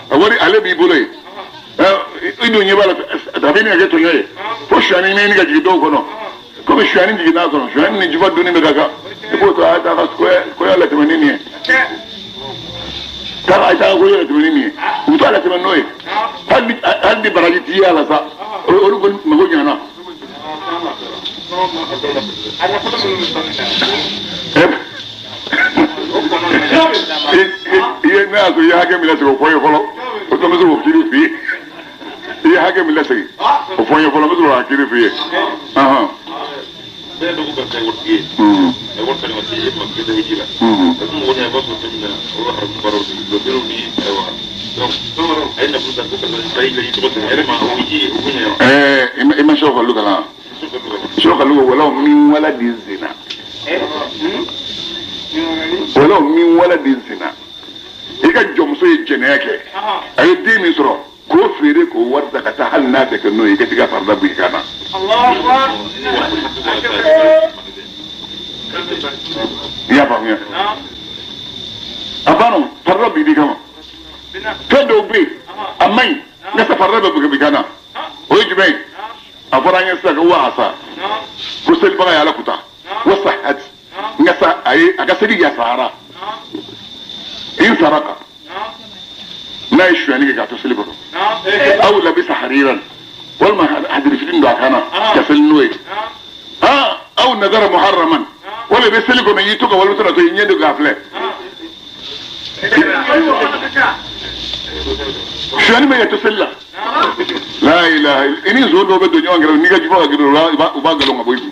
a wari ale b'i bolo yen, i dun ɲɛ b'a la a bɛ ɲini ka kɛ tɔɲɔ ye, fo suyani ɲini ka jigin dɔw kɔnɔ, Komi suyani jiginna kɔnɔ, suyani ni juba dunni bɛ ka kan, i b'o to a ye taa ka kɔɲɔ latɛmɛ ni nin ye. Taa a ye taa ka kɔɲɔ latɛmɛ ni nin ye. U bɛ taa latɛmɛ n'o ye. Hali ni baraji t'i ye a la sa, olu kɔni mago ɲana. I ye ne y'a sɔrɔ i ye hakɛ min lasegin o fɔ n ye fɔlɔ, o tuma n bɛ se k'o kiiri f'i ye. I ye hakɛ min lasegin o fɔ n ye fɔlɔ, n bɛ sɔrɔ k'a kiiri f'i ye. I ma sɔ kalu kalan, sɔ kalu ko walaw min wala di zina, walaw min wala di zina. I ka jɔnmuso ye jɛnɛya kɛ, a ye den min sɔrɔ k'o feere k'o wari ta ka taa, hali n'a bɛ kɛ n'o ye, i ka t'i ka farida bɔ i kan na. I y'a faamuya? A banna, farida b'i di kama. Fɛn dɔw bɛ yen a man ɲi, nka sa farida bɛ bɔ i kan na. O ye jumɛn ye? A fɔra an ye sisan ko waasa ko selibaga ye ala kuta wasa hati, nka sa a ye a ka seli yasara in saraka n'a ye suyani kɛ k'a to seli kɔnɔ, aw labisa hariran, walima hadirifitini don a kan na ka seli n'o ye, aw nazara muharraman, wala i bɛ seli kɔnɔ y'i to ka walimuso na to i ɲɛ de k'a filɛ. Suyani bɛ kɛ to seli la. La ilaha illa, i ni zon dɔw bɛ don ɲɔgɔn kɛrɛfɛ, n'i ka juba ka girin o la, u b'a galon ka bɔ i kun.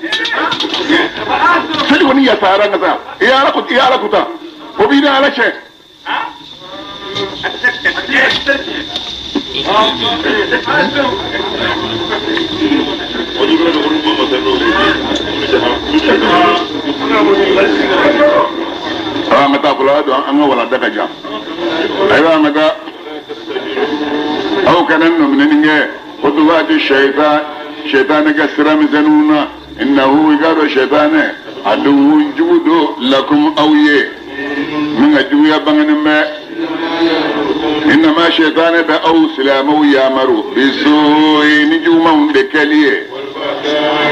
Seli kɔni yasara ka sa, i ye ala kuta, o b'i ni ala cɛ. An ka taa fɔlɔ, an ka walanda ka jan. Ayiwa, an ka taa. Aw kana nɔminɛni kɛ khutuwaati shaitan, shaitanɛ ka sira misɛnninw na. Innahu, i k'a dɔn shaitanɛ aduwwun jugu don lakum aw ye, min ka juguya bangenen bɛ. Innama shaitanɛ bɛ aw silamɛw yamaru bisu'i, ni jugumanw de kɛli ye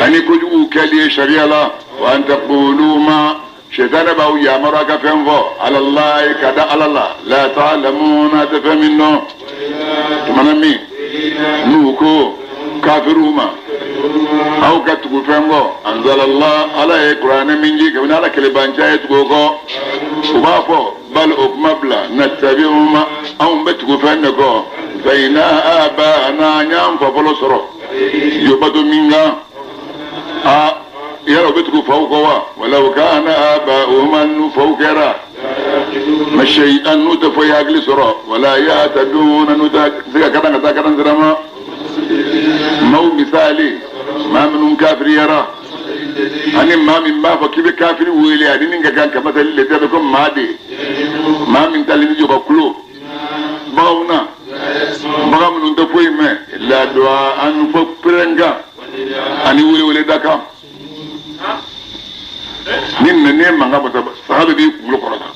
ani kojuguw kɛli ye sariya la. Wa an taqulu ma, shaitanɛ b'aw yamaru a ka fɛn fɔ alallahi, ka da ala la, la ta'lamuna, a tɛ fɛn min dɔn. Tumana min n'u ko kafiriw ma, aw ka tugu fɛn kɔ, anzalallah, ala ye kuranɛ min ji kabini ala kelebanciya ye tugu o kɔ, u b'a fɔ bal, o kuma bila, nattabi'u ma, anw bɛ tugu fɛn de kɔ, fayina abana, an y'an fa fɔlɔ sɔrɔ yobato min kan. A yala u bɛ tugu faw kɔ wa? Walaw kana aba'uhum, n'u faw kɛra ma shay'an, n'u tɛ foyi hakili sɔrɔ, wala yahtaduna, n'u tɛ se ka kalan ka taa kalan sira ma. Maaw misali, maa minnu kafiriyara ani maa min b'a fɔ k'i bɛ kafiri wele ani min ka kan kamasali le tɛ ko maa de, maa min talen bɛ jɔ ka kulo baganw na, bagan minnu tɛ foyi mɛn illa du'a an fɔ pɛrɛnkan ani welewele da kan. Ni nɛni ye mankan bɔ saga bɛ b'i kunkolo kɔrɔta,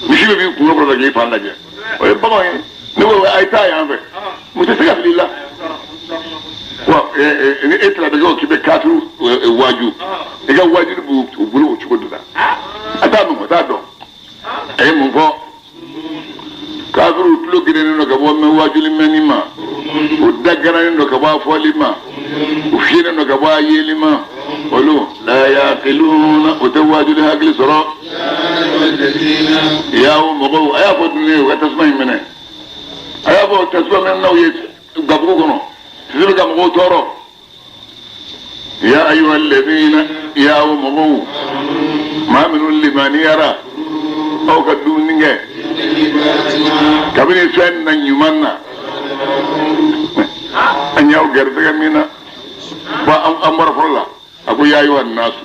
misi bɛ b'i kunkolo kɔrɔta k'i fan lajɛ, o ye bagan ye. Ne ko a ye taa yan fɛ, mun tɛ se ka fili i la. Wa ni e taara bɛ k'i bɛ kafiri waaju, i ka waajuli b'u bolo o cogo de la. A t'a mɛn, o t'a dɔn. A ye mun fɔ? Kafiriw tulo gerennen don ka bɔ mɛn waajuli mɛnni ma, u da garannen don ka bɔ a fɔli ma, u fiyɛlen don ka bɔ a yeli ma. Olu la yaqiluna, o tɛ waajuli hakili sɔrɔ. Yaw mɔgɔw, a y'a fɔ dun ye u ka tasuma in minɛ, a y'a fɔ tasuma min n'aw ye gabugu kɔnɔ, sisi bɛ ka mɔgɔw tɔɔrɔ. Ya ayyuha alladhina, yaw mɔgɔw, maa minnu limaniyara, aw ka dumuni kɛ kabini fɛn na ɲuman na, an y'aw garisɛgɛ min na. Bon, an bɔra fɔlɔ la, a ko ya ayyuha nasu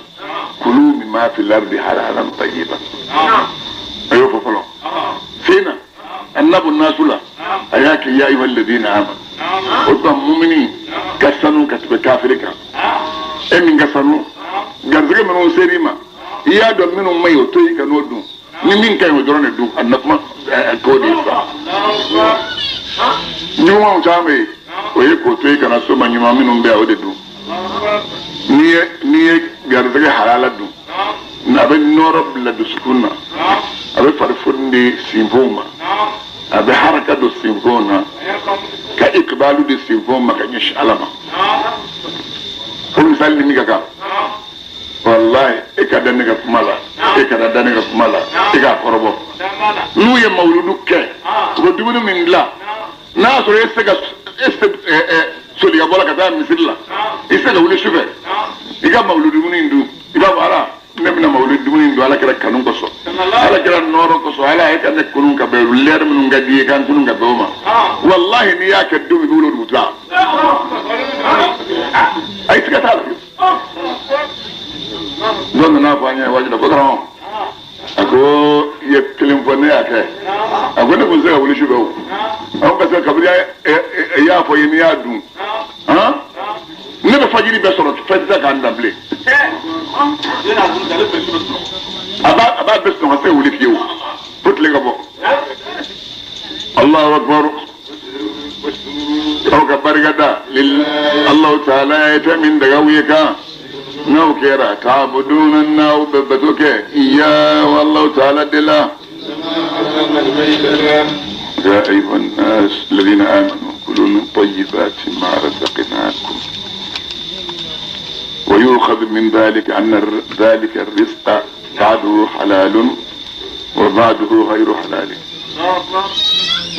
kulu mimma fil ardi halalan tayyiban, a y'o fɔ fɔlɔ. Sen na annabu nasu la, a y'a kɛ ya ayyuha alladhina amanu. O tuma mumini ka sanu ka tɛmɛ kafiri kan. E min ka sanu, garisɛgɛ minnu ser'i ma, i y'a dɔn minnu ma ɲi, o to yen ka n'o dun. Ni min ka ɲi, o dɔrɔn de dun. A na kuma k'o de ye sisan. Ɲumanw caman bɛ yen, o ye k'o to yen ka na so ma ɲuman minnu bɛ yan, o de dun. N'i ye garisɛgɛ halala dun, a bɛ nɔrɔ bila dusukun na, a bɛ farifoni di sinfonw ma, a bɛ haraka don sinfonw na, ka ikibalu di sinfonw ma ka ɲɛsin Ala ma. O misali ni min ka kan, walahi e ka da ne ka kuma la, e kana da ne ka kuma la, e k'a kɔrɔbɔ. N'u ye mawuludu kɛ, u bɛ dumuni min dilan, n'a y'a sɔrɔ e tɛ se ka soli ka bɔ la ka taa misiri la, i tɛ se ka wuli sufɛ i ka mawuludu dumuni in dun, i b'a fɔ Ala, ne bɛna mawuludu dumuni in dun Ala kira kanu kosɔn, Ala kira nɔɔrɔ kosɔn, Ala ye ka ne kunun ka bɛn lɛri minnu ka di i ye k'an kunun ka bɛn o ma. Walahi n'i y'a kɛ don min, i bɛ wuli o dugutila. Ayi, siga t'a la. Dɔ nana fɔ an ɲɛna waati la ko karamɔgɔ, a ko i ye kelen fɔ, ne y'a kɛ. A ko ne tun tɛ se ka wuli sufɛ o, a ko parce que kabini i y'a fɔ i ye n'i y'a dun, ne bɛ fajiri bɛɛ sɔrɔ, fɛn tɛ se k'an dan bilen. A b'a bɛɛ sɔn ka se ka wuli fiyewu fo tile ka bɔ. Allahu akbar. Aw ka barika da Allahu taala ye fɛn min daga aw ye kan n'aw kɛra taabuduna, n'aw bɛ bato kɛ iya Allahu taala de la. يا أيها الناس الذين آمنوا كلوا من طيبات ما رزقناكم. ويؤخذ من ذلك أن ذلك الرزق بعضه حلال وبعضه غير حلال.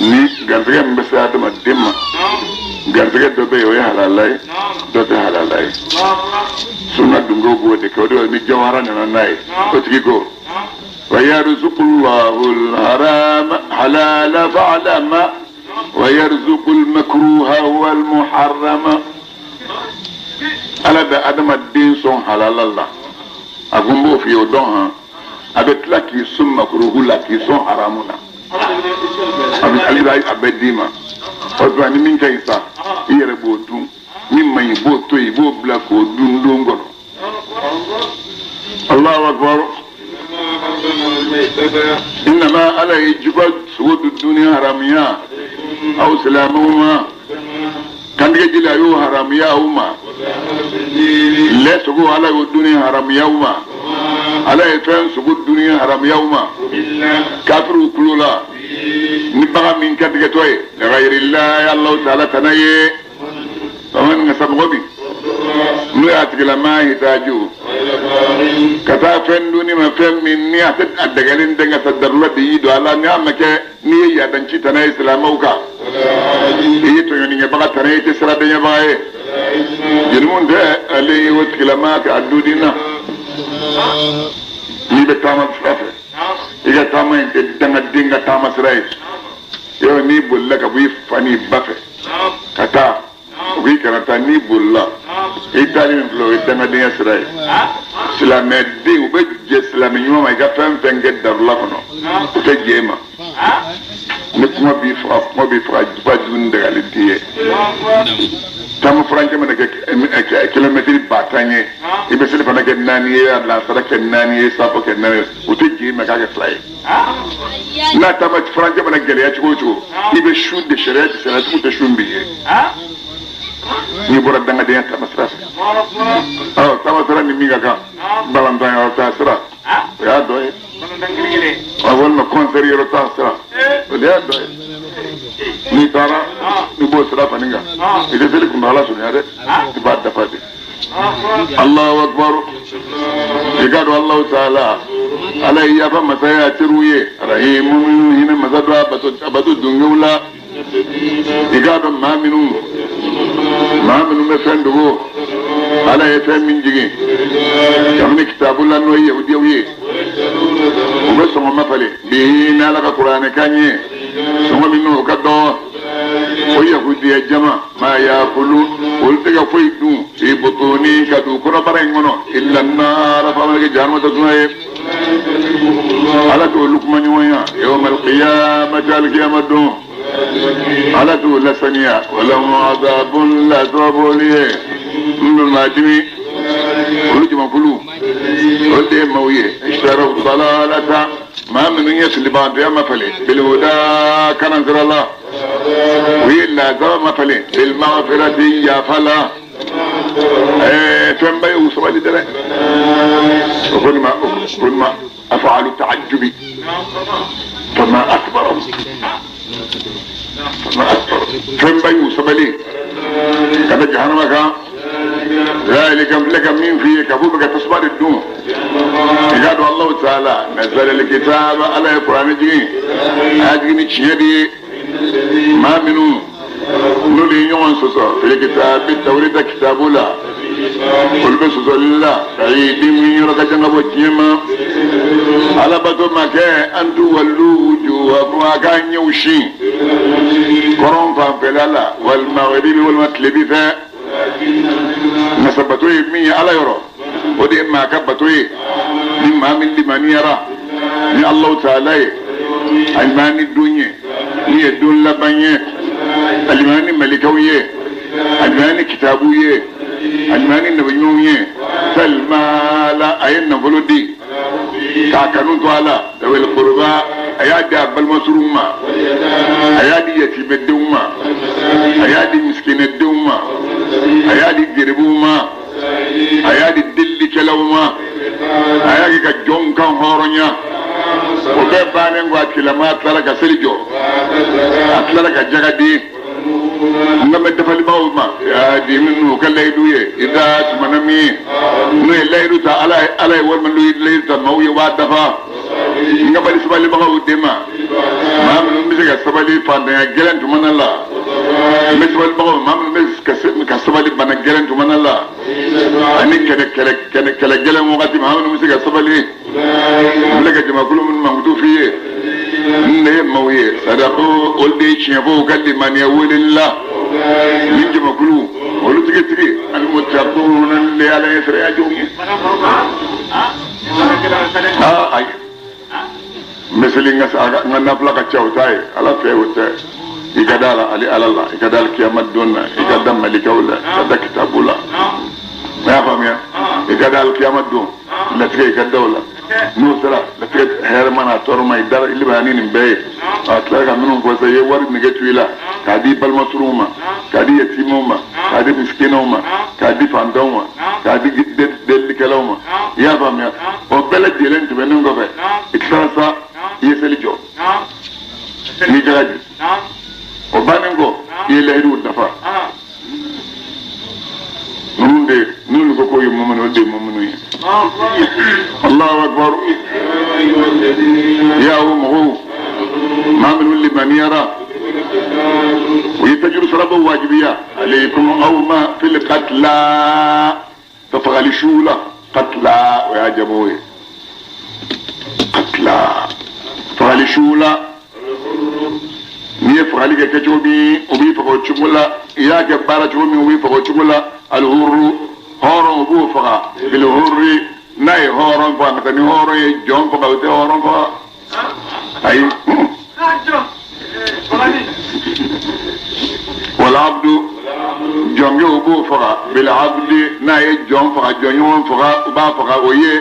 Ni garisɛgɛ min bɛ se adamaden ma, garisɛgɛ dɔ bɛ yen, o ye halala ye, dɔ tɛ halala ye. Sunna dungew b'o de kɛ. O de ni jawara nana n'a ye, o tigi ko ويرزق الله الحرام حلالا فاعلم ويرزق المكروه والمحرم. Ala bɛ adamaden sɔn halala la, a ko n b'o f'i ye, o dɔn han, a bɛ tila k'i sɔn makuruhu la, k'i sɔn haramu na, a bɛ ale b'a a bɛɛ d'i ma. O tuma ni min ka ɲi sa, i yɛrɛ b'o dun, min man ɲi, i b'o to yen, i b'o bila k'o dun don kɔnɔ. Allahu akbar. Innama Ala ye juba sogo dun dunni haramuya aw silamɛw ma, kantigɛ jeli a y'o haramuya aw ma, lɛ sogo Ala y'o dunni haramuya aw ma, Ala ye fɛn sogo dunni haramuya aw ma kafiriw kulo la ni bagan min kantigɛtɔ ye lagayirilahi Alahu taala tana ye. Faman ka samɔgɔ bi n'o y'a tigilama hitaaju ka taa fɛn dunni ma, fɛn min ni a tɛ a dɛgɛlen tɛ ka sa darula de y'i don a la, ni a ma kɛ n'i ye yadanci tana ye silamɛw kan, i ye tɔɲɔnikɛbaga tana ye, i tɛ siradenɲɛbaga ye, jurumu tɛ ale ye o tigilama k'a dudi na. N'i bɛ taama sira fɛ, i ka taama in tɛ dangaden ka taama sira ye. Yɔrɔ n'i bolila ka bɔ i fa n'i ba fɛ ka taa, o k'i kana taa. N'i bolila, i taali min filɛ, o ye dangadenya sira ye. Silamɛden, u bɛ jɛ silamɛ ɲuman ma, i ka fɛn fɛn kɛ darula kɔnɔ, o tɛ jɛ e ma. Ni kuma b'i faga, kuma b'i faga, juba jugu dagalen t'i ye. Taama furancɛ mana kɛ kilomɛtiri 10 000 ye, i bɛ seli fana kɛ naani ye, a lansara kɛ naani ye, safo kɛ naani ye, o tɛ jɛ e ma k'a kɛ fila ye. N'a taama furancɛ mana gɛlɛya cogo o cogo, i bɛ sun de. Sariya sariya tɛ sun b'i ye n'i bɔra dangadenya taama sira fɛ. Ɔ taama sira ni min ka kan, balontan yɔrɔ taa sira, o y'a dɔ ye, walima concert yɔrɔ taa sira, o de y'a dɔ ye. N'i taara i b'o sira fani kan, i tɛ seli kuntagala surunya dɛ, i b'a dafa de. Allahu akbar. I ka dɔn Allahu taala Ala ye yafa masa ye a teriw ye, rahimu hinɛ masa don a bato dungew la. I k'a dɔn maa minnu bɛ fɛn dogo, Ala ye fɛn min jigin kabini kitabu la, n'o ye yahudiyaw ye, u bɛ sɔngɔ ma falen bi ni Ala ka kuranɛ kan ye, sɔngɔ min n'o ka dɔgɔ. O yahudiya jama maa yakulu, olu tɛ ka foyi dun fi butuni, ka don kɔnɔbara in kɔnɔ, illa naara, fa mana kɛ jahanama tasuma ye. Ala t'olu kuma ɲɔgɔnya yawmal qiyamati, alikiyama don Ala t'o lasaniya. Walahum adabun la sababu ye n bɛ maa dimi. Olu jamakulu, o de ye maaw ye ishtaraw dalalata, maa minnu ye filibantɔya ma falen bilhuda, kanan sira la, u ye lazaba ma falen bil maghfirati, yafa la. Fɛnba ye u sabali dɛ. O ko nin ma, o ko nin ma afaalu ta'ajjubi fama akbaru fama akbaru. Fɛnba y'u sabali ka da jahanama kan. Zalika filɛ ka min f'i ye ka f'u bɛ ka tasuma de dun. I k'a dɔn Alahu taala nazala likitaba, Ala ye kuranɛ jigin, a y'a jigin ni tiɲɛ de ye. Maa minnu n'olu ye ɲɔgɔn sɔsɔ fili kitabi tawureta kitabu la, olu bɛ sɔsɔli la ba'idin min yɔrɔ ka jan ka bɔ tiɲɛ ma. Alabato ma kɛ an tuwallu wujuhakum, a k'a ɲɛw sin kɔrɔn fanfɛla la, walima maghribi, walima tilebi fɛ. Nka bato ye min ye Ala yɔrɔ, o de ye maa ka bato ye. Ni maa min limaniyara ni Alahu taala ye, alimami ni don ye, ni ye don laban ye, alimami ni malikaw ye, alimami ni kitabu ye, alimami ni nabiɲumanw ye, salimala a ye nafolo di k'a kanu to a la, dawil qurba, a y'a di a balimasurunw ma, a y'a di yatimɛdenw ma, a y'a di misikinɛdenw ma, a y'a di geribuw ma, a y'a di delilikɛlaw ma, a y'a kɛ ka jɔnw kan hɔrɔnya. O bɛɛ bannen kɔ, a tilama tilala ka seli jɔ, a tilala ka jaga di. N ka bɛ dafalibagaw ma di minnu ka layidu ye i da tumana min n'u ye layidu ta Ala ye, Ala ye walima n'u ye layidu ta maaw ye, u b'a dafa. N ka bali sabalibagaw de ma, maa minnu bɛ se ka sabali fantanya gɛlɛn tuma na la, n bɛ sabalibagaw, maa minnu bɛ ka sabali bana gɛlɛn tuma na la, ani kɛlɛ kɛlɛ kɛlɛ kɛlɛ gɛlɛn wagati, maa minnu bɛ se ka sabali. N filɛ ka jamakulu minnu mankutu f'i ye, n de ye maaw ye sadako, olu de ye tiɲɛ fɔ u ka limaniya weleli la. Nin jamakulu olu tigitigi alimutakuna de Ala ye sariya jɔnw ye. Aa ayi, n bɛ seli n ka nafila ka ca, o t'a ye Ala fɛ, o tɛ. I ka da la ale Ala la, i ka da kiyama don na, i ka da malikaw la, i ka da kitabu la. N y'a faamuya, i ka da kiyama don latigɛ, i ka da o la. N'o sera latigɛ hɛrɛ mana tɔɔrɔ ma, i dara i bɛ ni nin bɛɛ ye. A tilala ka minnu fɔ sisan, i ye wari nege to i la k'a di balimasurunw ma, k'a di yatimaw ma, k'a di misikinaw ma, k'a di fantanw ma, k'a di delilikɛlaw ma. I y'a faamuya, o bɛɛ lajɛlen tɛmɛnen kɔfɛ, i tilara sa, i ye seli jɔ n'i jaga di. O bannen kɔ, i ye layiduw dafa. Ninnu de n'olu ko k'o ye muminu, olu de ye muminu ye. Allahu akbar. Ya o mɔgɔw, maa minnu limaniyara, u ye tajuru sarabɔ wajibiya alaykum aw ma fil qatla, ka fagali su la. Qatla o y'a jamu ye, qatla fagali su la. N'i ye fagali kɛ kɛcogo min, o b'i faga o cogo la. I y'a kɛ baara cogo min, o b'i faga o cogo la. Alihuru, hɔrɔn, o b'o faga bilihuri, n'a ye hɔrɔn faga. Ka taa ni hɔrɔn ye jɔn faga, o tɛ hɔrɔn faga, ayi. Walabdu, jɔnkɛ, o b'o faga bilabdi, n'a ye jɔn faga, jɔnɲɔgɔn faga, o b'a faga o ye.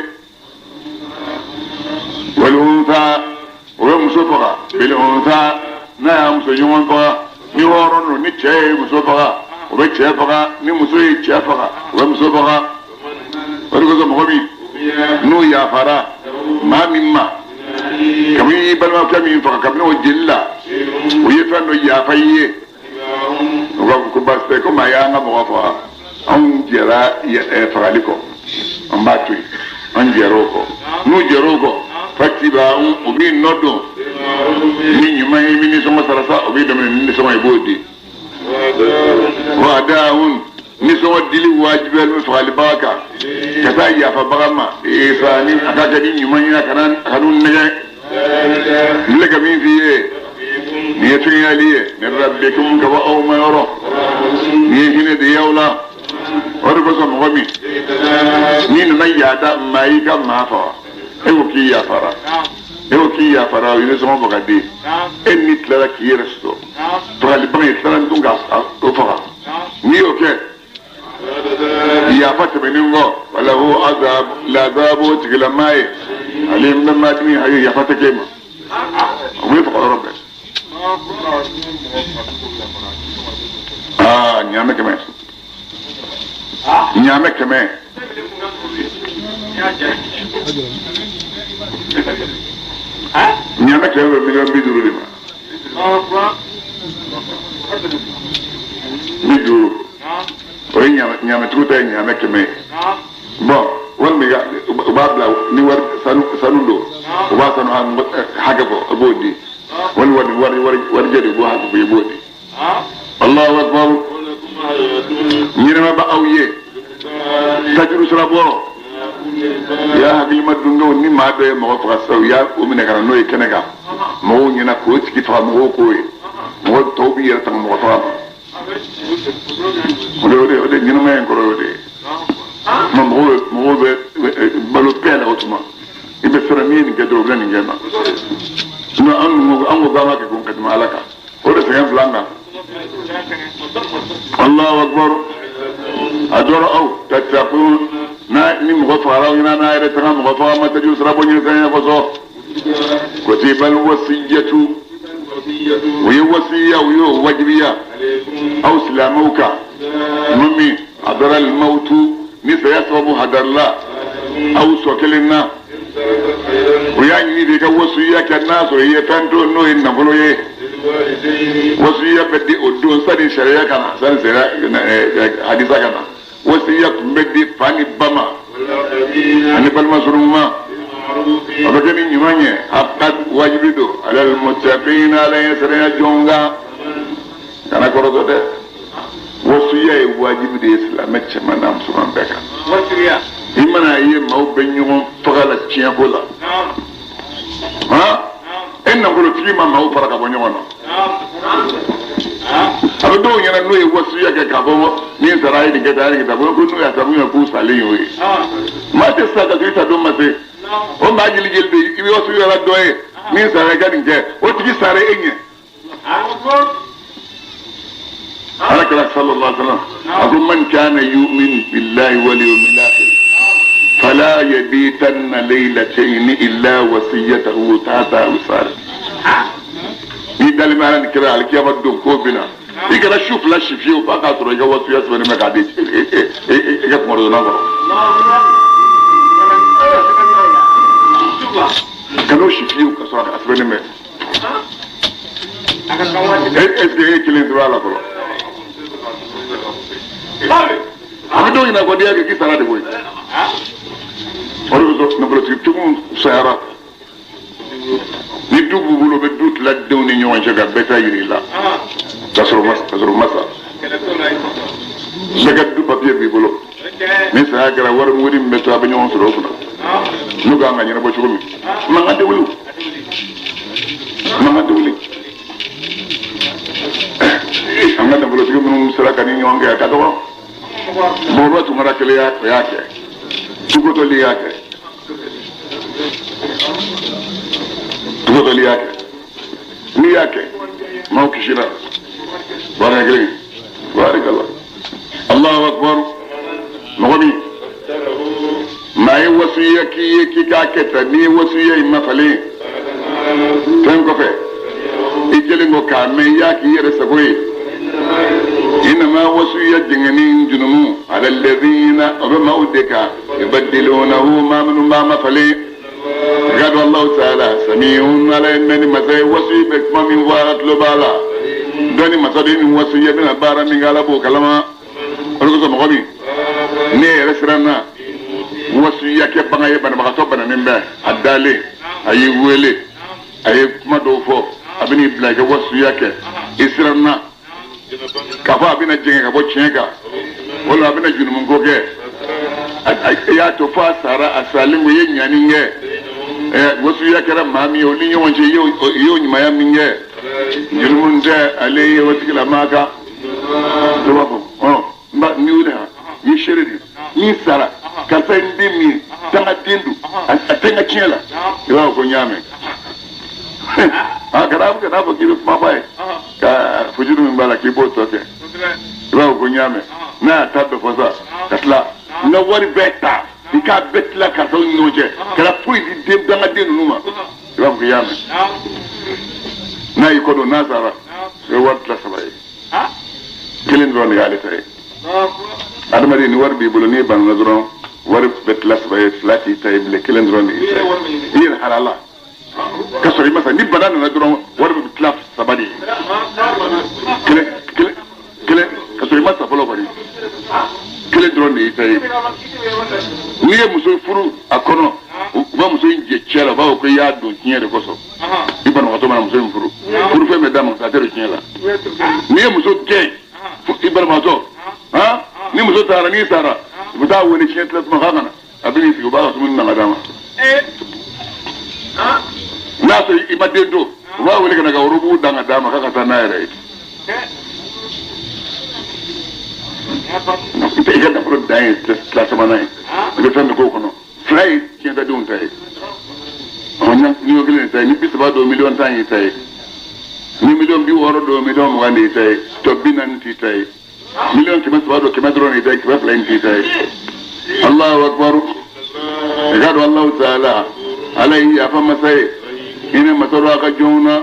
Walunsa, o bɛ muso faga bilunsa, n'a y'a muso ɲɔgɔn faga. Ni hɔrɔn don, ni cɛ ye muso faga, o bɛ cɛ faga. Ni muso ye cɛ faga, o bɛ muso faga. O de kosɔn mɔgɔ min n'o yafara maa min ma, kabini i balimakɛ min faga, kabini o jeli la, o ye fɛn dɔ yafa i ye, o b'a fɔ ko baasi tɛ, komi a y'an ka mɔgɔ faga, anw jɛra fagali kɔ, an b'a to yen, an jɛra o kɔ. N'u jɛra o kɔ, fatiba, o b'i nɔ don ni ɲuman ye, i bɛ nisɔngɔ sara sa, o b'i daminɛ ni nisɔngɔ ye, i b'o di. Wa daawun, nisɔngɔ dili wajibiyalen bɛ fagalibaga kan ka taa yafabaga ma isaani, a ka kɛ ni ɲuman ye, a kana a kan'u nɛgɛ. N filɛ ka min f'i ye, nin ye fɛngɛyali ye min rabbikum, ka bɔ aw ma yɔrɔ, nin ye hinɛ de ye aw la. O de kosɔn mɔgɔ min n'i nana yaada maa y'i ka maa faga, e ko k'i yafara, e ko k'i yafara, o ye nisɔngɔ bɔ ka di e ni tilara k'i yɛrɛ sɔrɔ fagalibaga ye, tilara dun ka o faga. N'i y'o kɛ yafa tɛmɛnen kɔ, walahu azab lazabu, o tigilamaa ye ale bɛ maa dimi, a ye yafa tɛ k'e ma, o bɛ faga yɔrɔ bɛɛ. Aa, ɲaamɛ kɛmɛ. Ɲaamɛ 100. Ɲaamɛ 100 bɛ 50 miliyɔn de ma. 50. O ye ɲaamɛtigiw ta ye ɲaamɛ 100 ye. Bon, walima u b'a bila ni wari sanu don, u b'a sanu hakɛ fɔ, i b'o di. Walima warijɛ de, u b'o hakɛ fɔ, i b'o di. Allahu akbar. Ɲɛnɛma bɛ aw ye. Tajuru sira bɔrɔ. Ya hakilima dungew, ni maa dɔ ye mɔgɔ faga sisan, u y'a o minɛ ka na n'o ye kɛnɛ kan. Mɔgɔw ɲɛna k'o tigi faga, mɔgɔw k'o ye. Mɔgɔ tɔw b'i yɛrɛ tanga mɔgɔ faga ma. O de ɲɛnamaya in kɔrɔ y'o de ye. Tuma mɔgɔw bɛ balo bɛɛ la o tuma. I bɛ siran n'i ye nin kɛ dɔrɔn, u bɛna nin kɛ ma. Sinon an dun ko an ko k'an ka kɛ ko ka tɛmɛ Ala kan. O de sɛgɛn fila kan. Allahu akbar. A dɔrɔ aw tattaqun na ni mɔgɔ fagara aw ɲɛna n'a yɛrɛ tanga mɔgɔ faga ma tajuru sira bɔ ɲɛ sɛgɛn kosɔn. Kutibal wasiyatu. O ye wasiya, o y'o wajibiya aw silamɛw kan. Tuma min hadara al-mawtu, ni saya sababu hadarila aw sɔ kelen na, o y'a ɲini de i ka wasiya kɛ n'a sɔrɔ i ye fɛn to n'o ye nafolo ye. Wasiya bɛ di o don sani sariya ka na, sani sariya hadisa ka na. Wasiya tun bɛ di fa ni ba ma ani balima surunw ma. A bɛ kɛ ni ɲuman ye, haqqan wajibi don alal muttaqina, ala ye sariya jɔn kan. Kana kɔrɔtɔ dɛ, wasiya ye wajibi de ye silamɛ cɛman n'a musoman bɛɛ kan. I mana ye maaw bɛ ɲɔgɔn faga la tiɲɛko la, han, e nafolotigi ma maaw fara ka bɔ ɲɔgɔn na. A bɛ dɔw ɲɛna n'o ye wasiya kɛ k'a fɔ ni n sara a ye nin kɛ tan, a ye nin kɛ tan, ko n'o y'a ta k'u salen y'o ye. Maa tɛ sa ka sɔrɔ i sa don ma se. O maa jeli jeli bɛ yen, i bɛ wasiya la dɔ ye ni n sara i ka nin kɛ, o tigi sara e ɲɛ. Ala kira sallallahu alaihi wasallam a ko man kana yu'min billahi wal yawmil akhir fala yabitanna laylatayn illa wasiyatahu tahta wisal. Ni dalen bɛ Ala ni kira alikiyama don ko bɛna, i kana su 2 si fiyewu f'a k'a sɔrɔ i ka wasiya sɛbɛnnen bɛ k'a di i ka kunkɔrɔdonna kɔrɔ. Kan'o si fiyewu ka sɔrɔ a sɛbɛnnen bɛ. Est-ce que e kelen sɛbɛn a la fɔlɔ? A bɛ dɔw ɲɛna ko n'i y'a kɛ k'i sara de koyi. O de bɛ nafolotigi cogo sayara. Ni du b'u bolo, u bɛ du tila denw ni ɲɔgɔn cɛ ka bɛɛ ta yir'i la. Ka sɔrɔ ma sa. Bɛɛ ka du papiye b'i bolo. Ni saya kɛra, wari muguni min bɛ to, a bɛ ɲɔgɔn sɔrɔ o kunna. N'u kan ka ɲɛnabɔ cogo min. Mankan tɛ wuli. Mankan tɛ wuli. An ka nafolotigi minnu sera ka ni ɲɔgɔn kɛ, a ka dɔgɔ. Mɔgɔba Tunkara kelen y'a o y'a kɛ. Tugotɔli y'a kɛ. Tugotɔli y'a kɛ. N'i y'a kɛ, maaw kisira. Baara kelen. Barikala. Allahu akbar. Mɔgɔ min maa ye wasiya k'i ye k'i k'a kɛ tan, n'i ye wasiya in ma falen fɛn kɔfɛ, i kɛlen kɔ k'a mɛn, i y'a k'i yɛrɛ sago ye. Inama wasiya jɛngɛni junumu ala alladhina, o bɛ maaw de kan, yubaddilunahu, maa minnu b'a ma falen. Ka dɔn Allahu taala samiun, ala ye mɛnni masa ye. Wasiya bɛ kuma min fɔ, ala tulo b'a la. Dɔnni masa de ni wasiya bɛna baara min kɛ, ala b'o kalama. O de kosɔn mɔgɔ min ne yɛrɛ siranna wasiya kɛ bagan ye, banabagatɔ bananen bɛ a dalen, a y'i wele, a ye kuma dɔw fɔ, a bɛn'i bila i ka wasiya kɛ, i siranna k'a fɔ a bɛna jɛngɛ ka bɔ tiɲɛ kan walima a bɛna jurumunko kɛ, i y'a to fo a sara, a salen ko i ye ɲani kɛ. Wasiya kɛra maa min ye, o ni ɲɔgɔn cɛ, i y'o ɲumanya min kɛ, jurumu tɛ ale ye o tigilamaa kan. Dɔ b'a fɔ n ba n wele han, n ye seere de ye, ni n sara karisa ye n den min ye, dangaden don, a tɛ n ka tiɲɛ la. I b'a fɔ ko n y'a mɛn. A kana fɔ k'i bɛ kuma f'a ye ka fujuru min b'a la k'i b'o tɔ kɛ. I b'a fɔ ko n y'a mɛn. N'a y'a ta bɛɛ fɔ sa, ka tila n ka wari bɛɛ ta, i k'a bɛɛ tila karisaw ni ɲɔgɔn cɛ, kana foyi di den dangaden ninnu ma. I b'a fɔ k'i y'a mɛn. N'a y'i kɔ don, n'a sara, i bɛ wari tila 3 ye, kelen dɔrɔn de y'ale ta ye. Adamaden ni wari b'i bolo n'i banana dɔrɔn wari bɛ tila saba ye, fila t'i ta ye bilen, kelen dɔrɔn de y'i ta ye. I yɛrɛ halala ka sɔrɔ i ma sa, ni bana nana dɔrɔn wari bɛ tila saba de ye, kelen kelen kelen, ka sɔrɔ i ma sa fɔlɔ kɔni, kelen dɔrɔn de y'i ta ye. N'i ye muso furu a kɔnɔ, u b'a muso in jɛ cɛ la, u b'a fɔ ko i y'a don tiɲɛ de kosɔn. I banabagatɔ mana muso in furu, furufɛn bɛ d'a ma, a tɛ don tiɲɛ la. N'i ye muso gɛn i banabagatɔ, han, ni muso taara, n'i sara, u bɛ taa wele tiɲɛ tila tuma k'a ka na, a bɛ n'i sigi, u b'a ka dumuni na ka d'a ma. N'a sɔrɔ i ma den to, u b'a wele ka na ka worobugu dan ka d'a ma k'a ka taa n'a yɛrɛ ye. I ka nafolo dan ye tila sabanan ye, i bɛ fɛn min k'o kɔnɔ, fila ye tiɲɛtadenw ta ye, miliyɔn kelen de ta ye, ni 30 don miliyɔn 10 y'i ta ye, ni miliyɔn 60 don miliyɔn 20 de y'i ta ye, tɔ 40 t'i ta ye, miliyɔn 300 don 100 dɔrɔn de y'i ta ye, 200 in t'i ta ye. Allahu akbar. I k'a dɔn Allahu taala ala ye yafa masa ye, hinɛ masa don a ka jɔnw na.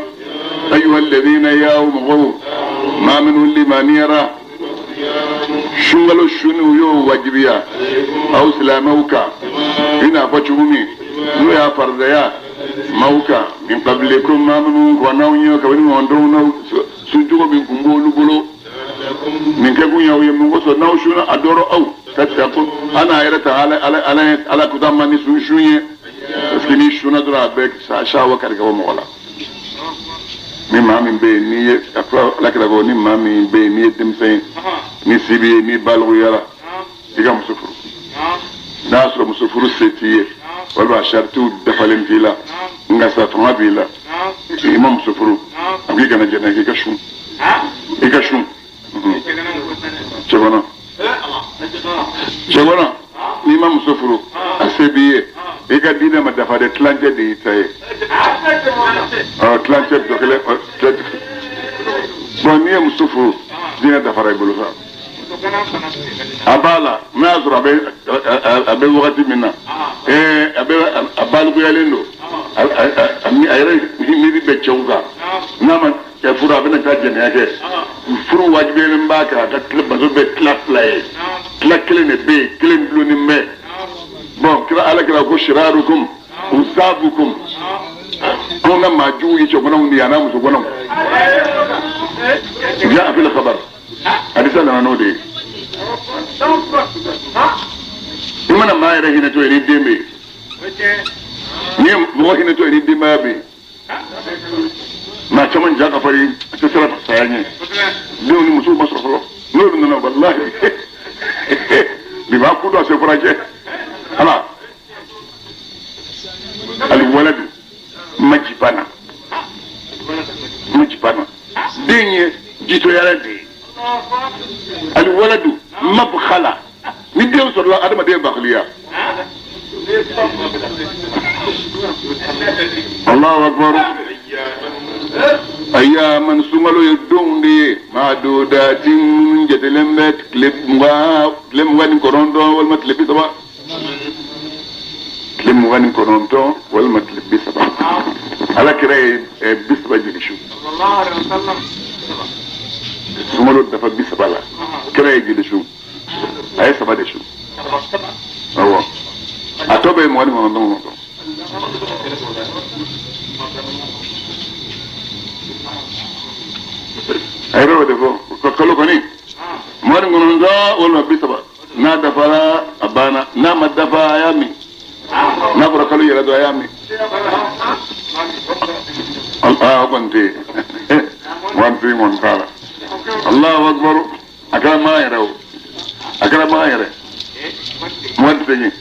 Ayyuha alladhina y'aw mɔgɔw, maa minnu limaniyara sunkalo sunni u y'o wajibiya aw silamɛw kan, i n'a fɔ cogo min n'o y'a faridaya maaw kan, min qablikum maa minnu kɔnna aw ɲɛ kabini ɲɔgɔndɔnw n'aw suncogo min kun b'olu bolo. Nin kɛkun y'aw ye mun kosɔn n'aw sunna a dɔrɔ aw ka ko an n'a yɛrɛ ta ala ala ala ala kuta man ni sun sun ye, parce que n'i sunna dɔrɔn a bɛ sawa kari ka bɔ mɔgɔ la. Ni maa min bɛ yen n'i ye a fɔra alakira ko ni maa min bɛ yen n'i ye denmisɛn ye, ni se b'i ye, n'i balikuyara, i ka muso furu. N'a y'a sɔrɔ muso furu se t'i ye walima a saritiw dafalen t'i la, nka sa fanga b'i la, i ma muso furu, a ko i kana jɛnɛ k'i ka sun, i ka sun. Cɛkɔnɔ cɛkɔnɔ, n'i ma muso furu a se b'i ye, i ka diinɛ ma dafa dɛ, tilancɛ de y'i ta ye. Ɔ tilancɛ dɔ kelen tilancɛ. Bɔn n'i ye muso furu, diinɛ dafara i bolo sa. A b'a la n'a y'a sɔrɔ a bɛ wagati min na, a bɛ a balikuyalen don, a yɛrɛ miiri bɛ cɛw kan, n'a ma kɛ furu a bɛna taa jɛnɛya kɛ. Furu wajibiyalen b'a kan, a ka tila baso bɛ tila fila ye, tila kelen de bɛ yen, kelen dulonnen bɛ. Bɔn kira ala kira ko shirarukum usabukum, anw ka maa jugu ye cɛkɔnɔw de ye a n'a musokɔnɔw. Jaa fil khabar, hadisa nana n'o de ye. I mana maa yɛrɛ hinɛ to yen ni den bɛ yen, n'i ye mɔgɔ hinɛ to yen ni denbaya bɛ yen, maa caman ja ka farin a tɛ siran saya ɲɛ, denw ni musow ma sɔrɔ fɔlɔ, n'olu nana walahi bi b'a ku dɔ se furajɛ. Ala aliwaladu majibana majibana, den ye jitoyara de ye. Aliwaladu mabukhala, ni den sɔrɔla adamaden bakiliya. Allahu akbar. Ayyaman sunkalo ye donw de ye, maadudatin minnu jatelen bɛ tile 29 walima tile 30, tile 29 walima tile 30. Ala kira ye 30 jigin su. Sunkalo dafa 30 la, kira ye jeli su, a ye 3 de su. Awɔ, a tɔ bɛ ye 29. A yɛrɛ y'o de fɔ kalo kɔni 29 walima 30, n'a dafara a banna, n'a ma dafa a y'a min, n'a fɔra kalo yɛrɛ dɔrɔn a y'a min. Aa o kɔni tɛ yen, 25 kɔni t'a la. Allahu akbar. A kɛra maa yɛrɛ o, a kɛra maa yɛrɛ 28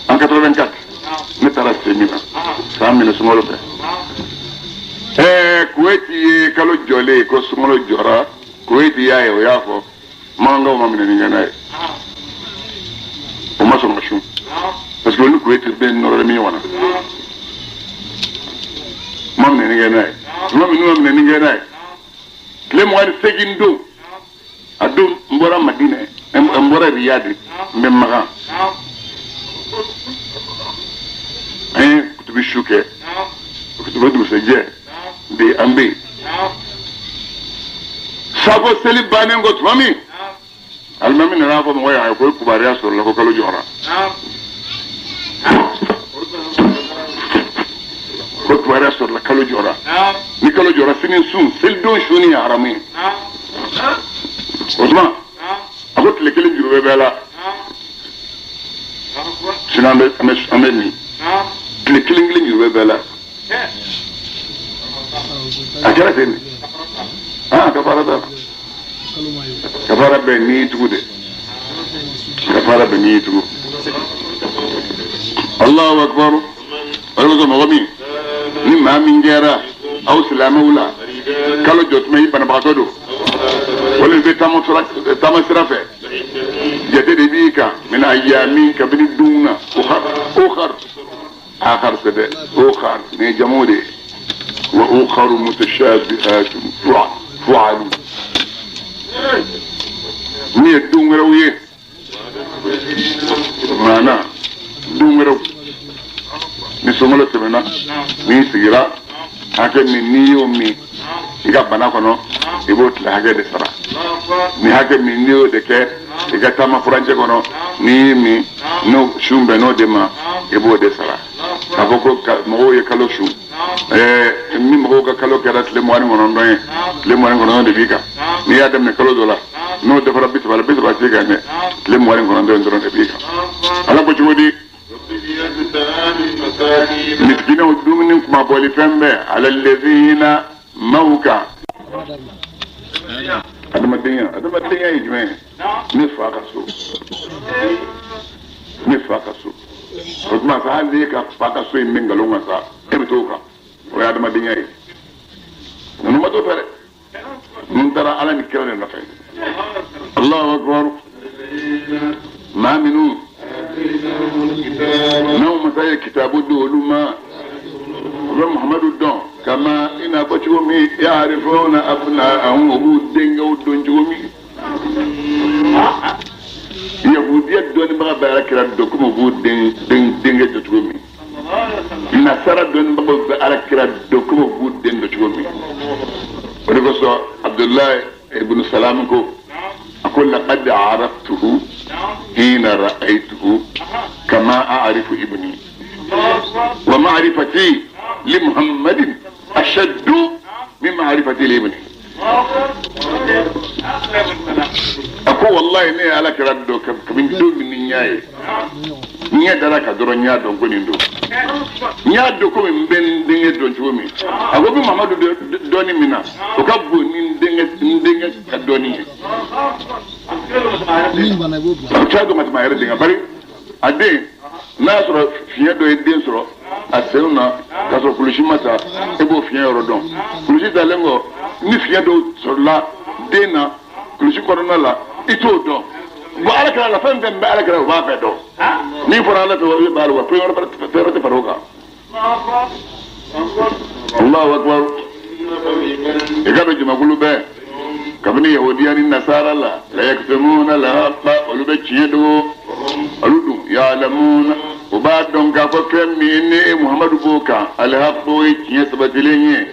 en 84 ne taara se min na san minɛ sunkalo fɛ. Kuwait ye kalo jɔlen ko sunkalo jɔra, Kuwait y'a ye, o y'a fɔ mankanw ma minɛ ni ɲɛna ye, o ma sɔn ka sun parce que olu Kuwait bɛ nɔrɔlen min ɲɔgɔn na, ma minɛ ni ɲɛna ye, tuma min n'u ma minɛ ni ɲɛna ye, tile 28 don, a don n bɔra Madinɛ, n bɔra Riyadi, n bɛ Makan, an ye kutubi su kɛ, kutubi dugusɛjɛ de an bɛ yen. Safo seli bannen kɔ tuma min, Alimami nana fɔ mɔgɔ ye a ye ko kibaruya sɔrɔla ko kalo jɔra. Ko kibaruya sɔrɔla kalo jɔra. Ni kalo jɔra sini sun selidon sunni ye haramu ye. O tuma a ko tile kelen juru bɛ bɛɛ la. Sini an bɛ min. Tile kelen kelen juru bɛ bɛɛ la. A kɛra ten de. Kafara t'a la. Kafara bɛ n'i tugu de. Kafara bɛ n'i tugu. Allahu akbar. O de kosɔn mɔgɔ min ni maa min kɛra aw silamɛw la kalo jɔ tuma i banabagatɔ don walima i bɛ taama sira fɛ jate de b'i kan min ayami kabini don na ukhar akhar sɛbɛ ukhar nin ye jamu de ye wa ukharu mutashabihatun fu'alu min ye don wɛrɛw ye maana don wɛrɛw ni sunkalo tɛmɛna n'i sigira hakɛ min n'i y'o min i ka bana kɔnɔ i b'o tile hakɛ de sara ni hakɛ min n'i y'o de kɛ i ka taama furancɛ kɔnɔ n'i y'i min n'o sun bɛnn'o de ma i b'o de sara k'a fɔ ko mɔgɔw ye kalo sun ni mɔgɔw ka kalo kɛra tile 29 ye tile 29 de b'i kan n'i y'a daminɛ kalo dɔ la n'o dafara 30 la 30 t'i kan dɛ tile 29 dɔrɔn de b'i kan. Ala ko cogo di? Misikinaw dumuni kunmabɔli fɛn bɛɛ alalazina maaw kan. Adamadenya ye jumɛn ye? Ne fa ka so. Ne fa ka so. O tuma sa hali n'e ka fa ka so in bɛ nkalon kan sa e bɛ t'o kan. O ye adamadenya ye. Ninnu ma t'o fɛ dɛ. Ninnu taara Ala ni kira de nɔfɛ. Allahu akbar. Maa minnu n'anw masa ye kitabu di olu ma u bɛ Muhamadu dɔn kama i n'a fɔ cogo min yarifuna abna'ahum u b'u denkɛw dɔn cogo min. Yahudiya dɔnnibaga bɛ Ala kira dɔn komi u b'u denkɛ dɔn cogo min. Nasara dɔnnibagaw bɛ Ala kira dɔn komi u b'u den dɔn cogo min. O de kosɔn Abudulayi ibn Salam ko a ko laqad araftuhu hina ra'aytuhu kama a'rifu ibni wa ma'rifati li Muhammadin ashaddu min ma'rifati li ibni. A ko wallahi ne ye Ala kira dɔn kabini don min ni n y'a ye n ɲɛ dara ka dɔrɔn n y'a dɔn ko nin don n y'a dɔn komi n bɛ n denkɛ dɔn cogo min. A ko n bɛ Mamadu dɔnni min na o ka bon ni n denkɛ ka dɔnni ye. A bɛ tila dɔn ka tɛmɛ a yɛrɛ den kan bari a den n'a y'a sɔrɔ fiɲɛ dɔ ye den sɔrɔ a senw na k'a sɔrɔ kulusi ma ta e b'o fiɲɛ yɔrɔ dɔn. Kulusi talen kɔ ni fiɲɛ dɔw sɔrɔla den na kulusi kɔnɔna la i t'o dɔn. Bon Ala kira la fɛn fɛn bɛ Ala kira o b'a bɛɛ dɔn. N'i fɔra Ala fɛ o b'a la fɛn wɛrɛ tɛ fara o kan. Allahu akbar. I ka bɛ jamakulu bɛɛ kabini yahudiya ni nasara la la yaktumuna al-haqqa olu bɛ tiɲɛ dogo olu dun ya'lamuna u b'a dɔn k'a fɔ fɛn min ni e Muhamadu b'o kan al-haqqu o ye tiɲɛ sabatilen ye.